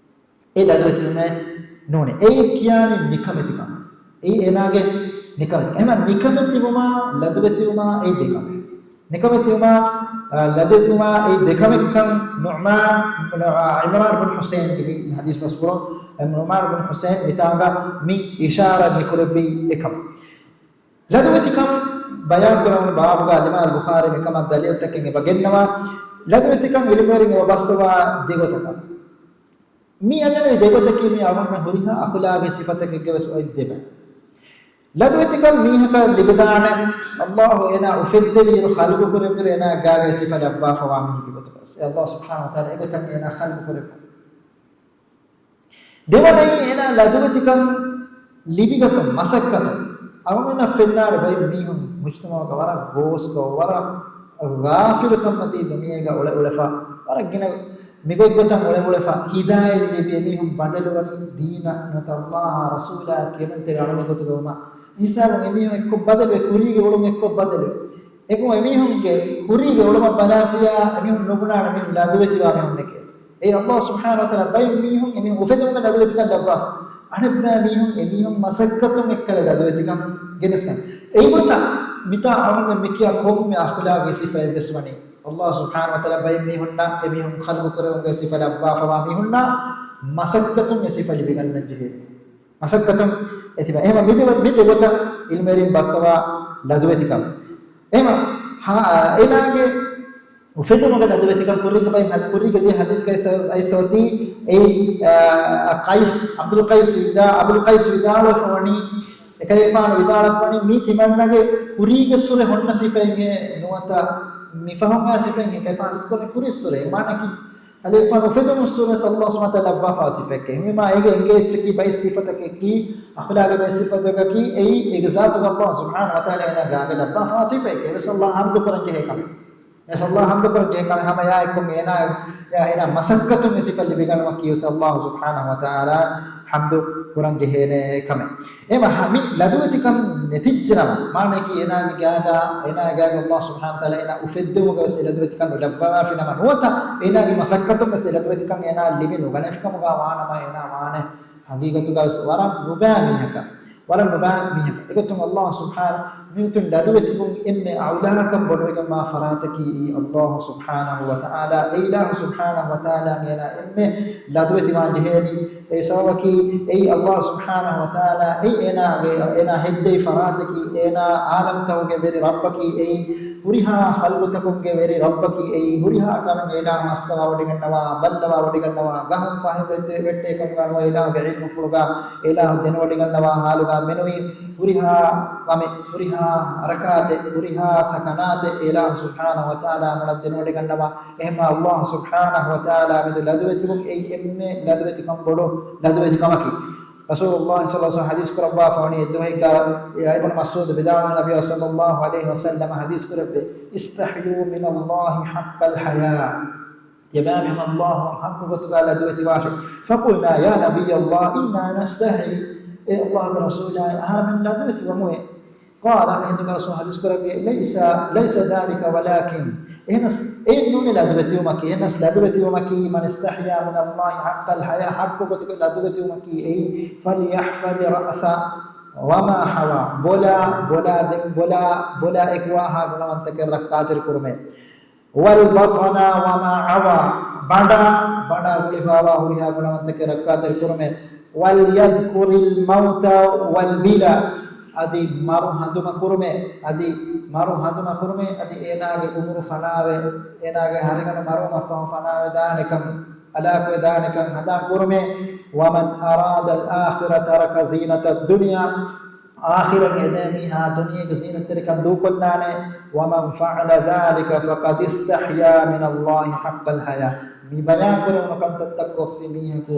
އެ ލަދުވެތިވުމެއް ނޫނޭ. އެއީ ކިޔާނީ ނިކަމެތިކަމެއް. އެއީ އޭނާގެ ނިކަމެތި. އެހެން ނިކަމެތިވުމާ ލަދުވެތިވުމާ އެއީ ދެކަމެއް. ނިކަމެތިވުމާ، އާ، ލަދުވެތިވުމާ އެއީ ދެކަމެއްކަން ނުޢުމާން، އާ، ޢިމްރާން ބުން ޙުޞައިންގެ މި ޙަދީޘް ބަސްފުޅު، އެ، ނުޢުމާން ބުން ޙުޞައިން މިތާނގަ މި އިޝާރާތް މި ކުރެއްވީ އެކަމަށް. ލަދުވެތިކަން ބަޔާން ކުރެވުނު ބާބުގަ އަލްއިމާމު ބުޚާރީ މިކަމަށް ދަލީލުތަކެއް އެބަ ގެންނަވާ. ލަދުވެތިކަން ޢިލްމުވެރިން އެބަ ބައްސަވާ ދެގޮތަކަށް. މި އަންނަނީ ދެގޮތަކީ މި އަޅުގަނޑުމެން ހުރިހާ އަޚުލާގީ ސިފަތަކެއްގެ ވެސް އޮތް ދެބަ. ލަދުވެތިކަން މީހަކަށް ލިބިދާނެ، ﷲ އޭނާ އުފެއްދެވިއިރު ޚަލްޤު ކުރެއްވިއިރު އޭނާ ގާގައި ސިފަ ލައްވާފަވާ މީހެއްގެ ގޮތުގަ ވެސް. ﷲ ސުބްޙާނަހޫ ވަތަޢާލާ އެގޮތަށް އޭނާ ޚަލްޤު ކުރެއްވުން. ދެވަނައީ އޭނާ ލަދުވެތިކަން ލިބިގަތުން މަސައްކަތުން. އަޅުގަނޑަށް ފެންނާނެ ބައެއް މީހުން މުޖްތަމަޢުގަ ވަރަށް ގޯސްކޮށް، ވަރަށް ޣާފިލުކަންމަތީ ދުނިޔޭގަ އުޅެ އުޅެފަ، ވަރަށް ގިނަ މިގޮތްގޮތަށް އުޅެ އުޅެފަ، ހިދާޔަތް ލިބި އެމީހުން ބަދަލުވަނީ ދީނަށް ނުވަތަ ﷲ އާ ރަސޫލާ ކިޔަމަންތެރި އަޅުގަނޑު ގޮތުގަ ވުމަށް. މިހިސާބުން އެމީހުން އެއްކޮށް ބަދަލުވެ، ކުރީގެ އުޅުން އެއްކޮށް ބަދަލުވެ. އެކު އެމީހުންގެ ކުރީގެ އުޅުމަށް ބަލާފިޔާ އެމީހުން ނުބުނާނެ މީހުން ލަދުވެތިވާ މީހުންނެކޭ. އެއީ ﷲ ސުބްޙާނަހޫ ވަތަޢާލާ ބައެއް މީހުން އެމީހުން އުފެދުމުގަ ލަދުވެތިކަން ލައްވާފަ. އަނެއްބައި މީހުން އެމީހުން މަސައްކަތުން އެއްކަލަ ލަދުވެތިކަން ގެނެސްގަން. އެއީ ގޮތަށް މިތާ އަޅުގަނޑު މިކިޔާ ކޮންމެ އަޚުލާގީ ސިފައެއް ވެސް ވަނީ. ﷲ ސުބްޙާނަހޫ ވަތަޢާލާ ބައެއް މީހުންނަށް އެމީހުން ޚަލްޤު ކުރެވުމުގެ ސިފަ ލައްވާފަވާ މީހުންނަށް މަސައްކަތުން އެ ސިފަ ލިބިގަންނަން ޖެހޭ. މަސައްކަތުން އެ ސިފަ. އެހެންވެ މި ދެ، މި ދެ ގޮތަށް ޢިލްމުވެރިން ބައްސަވާ ލަދުވެތިކަން. އެހެންވެ ހާ، އޭނާގެ އުފެދުމުގެ ލަދުވެތިކަން ކުރީގެ ބައި ހަދ-، ކުރީގެ ދިޔަ ޙަދީޘްގައި އައިސް އޮތީ އެއީ، އާ، ޤައިސް، ޢަބްދުލް ޤައިސް ވިދާ-، އަބުލް ޤައިސް ވިދާޅުވެފަ ވަނީ، އެކަލޭގެފާނު ވިދާޅުވެފަ ވަނީ، މީ ތިމަންނަގެ ކުރީގެ ސުރެ ހޮންނަ ސިފައެއްހޭ ނުވަތަ މިފަހުން އާ ސިފައެއްހޭ ކަލޭގެފާނު ޙަދީޘް ކުރަނީ ކުރީ ސުރެ. މާނައަކީ ކަލޭގެފާނު އުފެދުމު ސުރެ ﷲ ސުބްޙާނަހޫ ވަތަޢާލާ ލައްވާފާ ސިފައެއްގެ. އެހެންވީމާ އޭގެ އެނގޭ އެއްޗަކީ ބައެއް ސިފަތަކަކީ، އަޚުލާގެ ބައެއް ސިފަތަކަކީ އެއީ އޭގެ ޒާތުގަ ﷲ ސުބްޙާނަހޫ ވަތަޢާލާ އޭނާ ގާގަ ލައްވާފާ ސިފައެއްގެ. އެވެސް ﷲ ޙަމްދު ކުރަން ޖެހޭ ކަމެއް. އެވެސް ﷲ ޙަމްދު ކުރަން ޖެހޭ ކަމެއް. ހަމަ އެއާއެއްކޮށް އޭނާ، އޭނާ މަސައްކަތުން އެ ސިފަ ލިބިގަންނަވާ ކީވެސް ﷲ ސުބްޙާނަހޫ ވަތަޢާލާ ޙަމްދު ކުރަން ޖެހޭނެ ކަމެއް. އެހެންވީމާ މި ލަދުވެތިކަން ނެތިއްޖެނަމަ، މާނައަކީ އޭނާގެ ގާގަ، އޭނާގެ ގާގަ ﷲ ސުބްޙާނަހޫ ވަތަޢާލާ އޭނާ އުފެއްދުމުގަ ވެސް އެ ލަދުވެތިކަން ނުލައްވަވާފިނަމަ ނުވަތަ، އޭނާގެ މަސައްކަތުން ވެސް އެ ލަދުވެތިކަން އޭނާ ލިބި ނުގަނެފިކަމުގަ ވާނަމަ، އޭނާ ވާނެ ހަގީގަތުގަ ވެސް ވަރަށް ނުބައި މީހަކަށް. ވަރަށް ނުބައި މީހަކަށް. އެގޮތުން ﷲ ސުބްޙާނަ-، މިގޮތުން ލަދުވެތިވުން އެންމެ އައުލާކަން ބޮޑުވެގެންވާ ފަރާތަކީ އެއީ ﷲ ސުބްޙާނަހޫ ވަތަޢާލާ. އެ އިލާހު ސުބްޙާނަހޫ ވަތަޢާލާ އޭނާ އެންމެ ލަދުވެތިވާން ޖެހޭނީ. އެ ސަބަބަކީ އެއީ ﷲ ސުބްޙާނަހޫ ވަތަޢާލާ އެއީ އޭނާގެ، އޭނާ ހެއްދެވި ފަރާތަކީ، އޭނާ ޢާލަމްތަކުގެ ވެރި ރައްބަކީ، އެއީ ހުރިހާ ޚަލްޤުތަކުންގެ ވެރި ރައްބަކީ، އެއީ ހުރިހާ ކަމެއް އެ އިލާހު އައްސަވާވޮޑިގަންނަވާ، ބައްލަވާވޮޑިގަންނަވާ، ގަހުން ފަހި ވެއްޓޭ، ވެއްޓޭ ކަމުގަ ނުވަތަ އެ އިލާހުގެ ޢިލްމުފުޅުގަ އެ އިލާހު ދެނެވޮޑިގަންނަވާ ޙާލުގަ މެނުވީ ހުރިހާ ކަމެއް، ހުރިހާ ޙަރަކާތެއް، ހުރިހާ ސަކަނާތެއް އެ އިލާހު ސުބްޙާނަހޫ ވަތަޢާލާ މޮޅަށް ދެނެވޮޑިގަންނަވާ. އެހެންވީމާ ﷲ ސުބްޙާނަހޫ ވަތަޢާލާ މެދު ލަދުވެތިވުން އެއީ އެންމެ ލަދުވެތިކަން ބޮޑު ލަދުވެތިކަމަކީ. ރަސޫލުﷲ ޞައްލަﷲު ޢަލައިހި ވަސައްލަމަ ޙަދީޘް ކުރައްވާފަ ވަނީ، އެއްދުވަހެއްގަ އިބްނު މަސްޢޫދު ވިދާޅުވަނީ، ނަބިއްޔާ ޞައްލަﷲު ޢަލައިހި ވަސައްލަމަ ޙަދީޘް ކުރެއްވި، "اسْتَحْيُوا مِنَ اللَّهِ حَقَّ الْحَيَاءِ." ތިޔަބައިމީހުން ﷲ އަށް ޙައްޤު ގޮތުގަ ލަދުވެތިވާށޭ. فَقُلْنَا يَا نَبِيَّ اللَّهِ إِنَّا نَسْتَحْيِي. އޭ ﷲގެ ރަސޫލާއޭ، އަހަރެމެން ލަދުވެތިވަމުއޭ. قَالَ، އެހިނދުގެ ރަސޫލު ޙަދީޘް ކުރެއްވި، لَيْسَ، لَيْسَ ذَلِكَ وَلَكِنْ، އެހެނަސް އެއެއް ނޫނޭ ލަދުވެތިވުމަކީ، އެހެނަސް ލަދުވެތިވުމަކީ، مَنِ اسْتَحْيَا مِنَ اللَّهِ حَقَّ الْحَيَاءِ، ޙައްޤު ގޮތުގަ ލަދުވެތިވުމަކީ އެއީ، فَلْيَحْفَظِ رَأْسَهُ وَمَا حَوَى، ބޮލާ، ބޮލާ ދެން، ބޮލާ، ބޮލާ އެކުވާހާ ގުނަވަންތަކެއް ރައްކާތެރި ކުރުމޭ. وَالْبَطْنَ وَمَا حَوَى، ބަނޑާ، ބަނޑާ ގުޅިފަވާ ހުރިހާ ގުނަވަންތަކެއް ރައްކާތެރި ކުރުމޭ. وَلْيَذْكُرِ الْمَوْتَ وَالْبِلَى، އަދި މަރު ހަނދުމަ ކުރުމޭ، އަދި މަރު ހަނދުމަ ކުރުމޭ، އަދި އޭނާގެ އުމުރު ފަނާވެ، އޭނާގެ ހަރިގަނޑު މަރުވުމަށްފަހު ފަނާވެދާނެކަން، ހަލާކުވެދާނެކަން ހަނދާން ކުރުމޭ. وَمَنْ أَرَادَ الْآخِرَةَ تَرَكَ زِينَةَ الدُّنْيَا، އާޚިރަތަށް އެދޭ މީހާ ދުނިޔޭގެ ޒީނަތްތެރިކަން ދޫކޮށްލާނެ. وَمَنْ فَعَلَ ذَلِكَ فَقَدِ اسْتَحْيَا مِنَ اللَّهِ حَقَّ الْحَيَاءِ. މި ބަޔާން ކުރެވުނު ކަންތައްތައް ކޮށްފި މީހަކު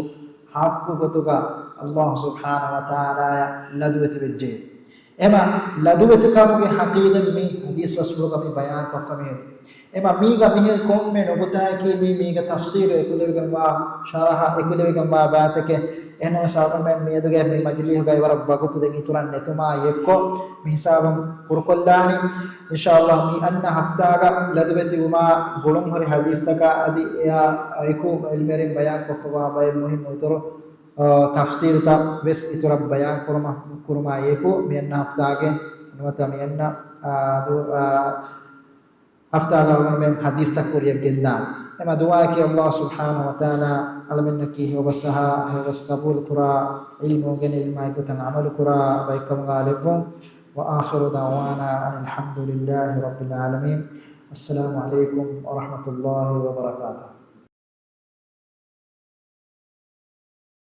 ޙައްޤު ގޮތުގަ ﷲ ސުބްޙާނަހޫ ވަތަޢާލާއަށް ލަދުވެތިވެއްޖެ. އެމަ ލަދުވެތިކަމުގެ ޙަޤީޤަތް މި ޙަދީޘް ބަސްފުޅުގަ މި ބަޔާން ކޮށްފަ މި އެމަ މީގަ މިހެން ކޮންމެ ނުކުތާއަކީ މީ، މީގަ ތަފްސީލު އެކުލެވިގެންވާ، ޝަރަޙަ އެކުލެވިގެންވާ ބާތެކެ. އެހެންނަމަވެސް އަޅުގަނޑުމެން މިއަދުގެ މި މަޖިލީހުގައި ވަރަށް ވަގުތު ދެން އިތުރަށް ނެތުމާ އެއްކޮށް، މި ހިސާބުން ކުރުކޮށްލާނީ. އިންޝާﷲ މި އަންނަ ހަފްތާގަ ލަދުވެތިވުމާ ގުޅުންހުރި ޙަދީޘްތަކާ އަދި އެއާ އެކު ޢިލްމުވެރިން ބަޔާންކޮށްފަވާ ބައެއް މުހިއްމު އިތުރު، އާ، ތަފްސީލުތައް ވެސް އިތުރަށް ބަޔާން ކުރުމަށް، ކުރުމާ އެކު، މި އަންނަ ހަފްތާގެ ނުވަތަ މި އަންނަ، އާ، ދު-، އާ، ހަފްތާގަ އަޅުގަނޑުމެން ޙަދީޘްތައް ކުރިއަށް ގެންދާނެ. އެމަ ދުޢާއަކީ ﷲ ސުބްޙާނަހޫ ވަތަޢާލާ އަޅަމެންނަކީ ހެޔޮބަސްއަހާ، ހެޔޮބަސް ޤަބޫލުކުރާ، ޢިލްމު އުނގެނި ޢިލްމާއި ގޮތަށް ޢަމަލުކުރާ ބައެއްކަމުގަ ލެއްވުން. وَآخِرُ دَعْوَانَا أَنِ الْحَمْدُ لِلَّهِ رَبِّ الْعَالَمِينَ. السَّلَامُ عَلَيْكُمْ وَرَحْمَةُ اللَّهِ وَبَرَكَاتُهُ.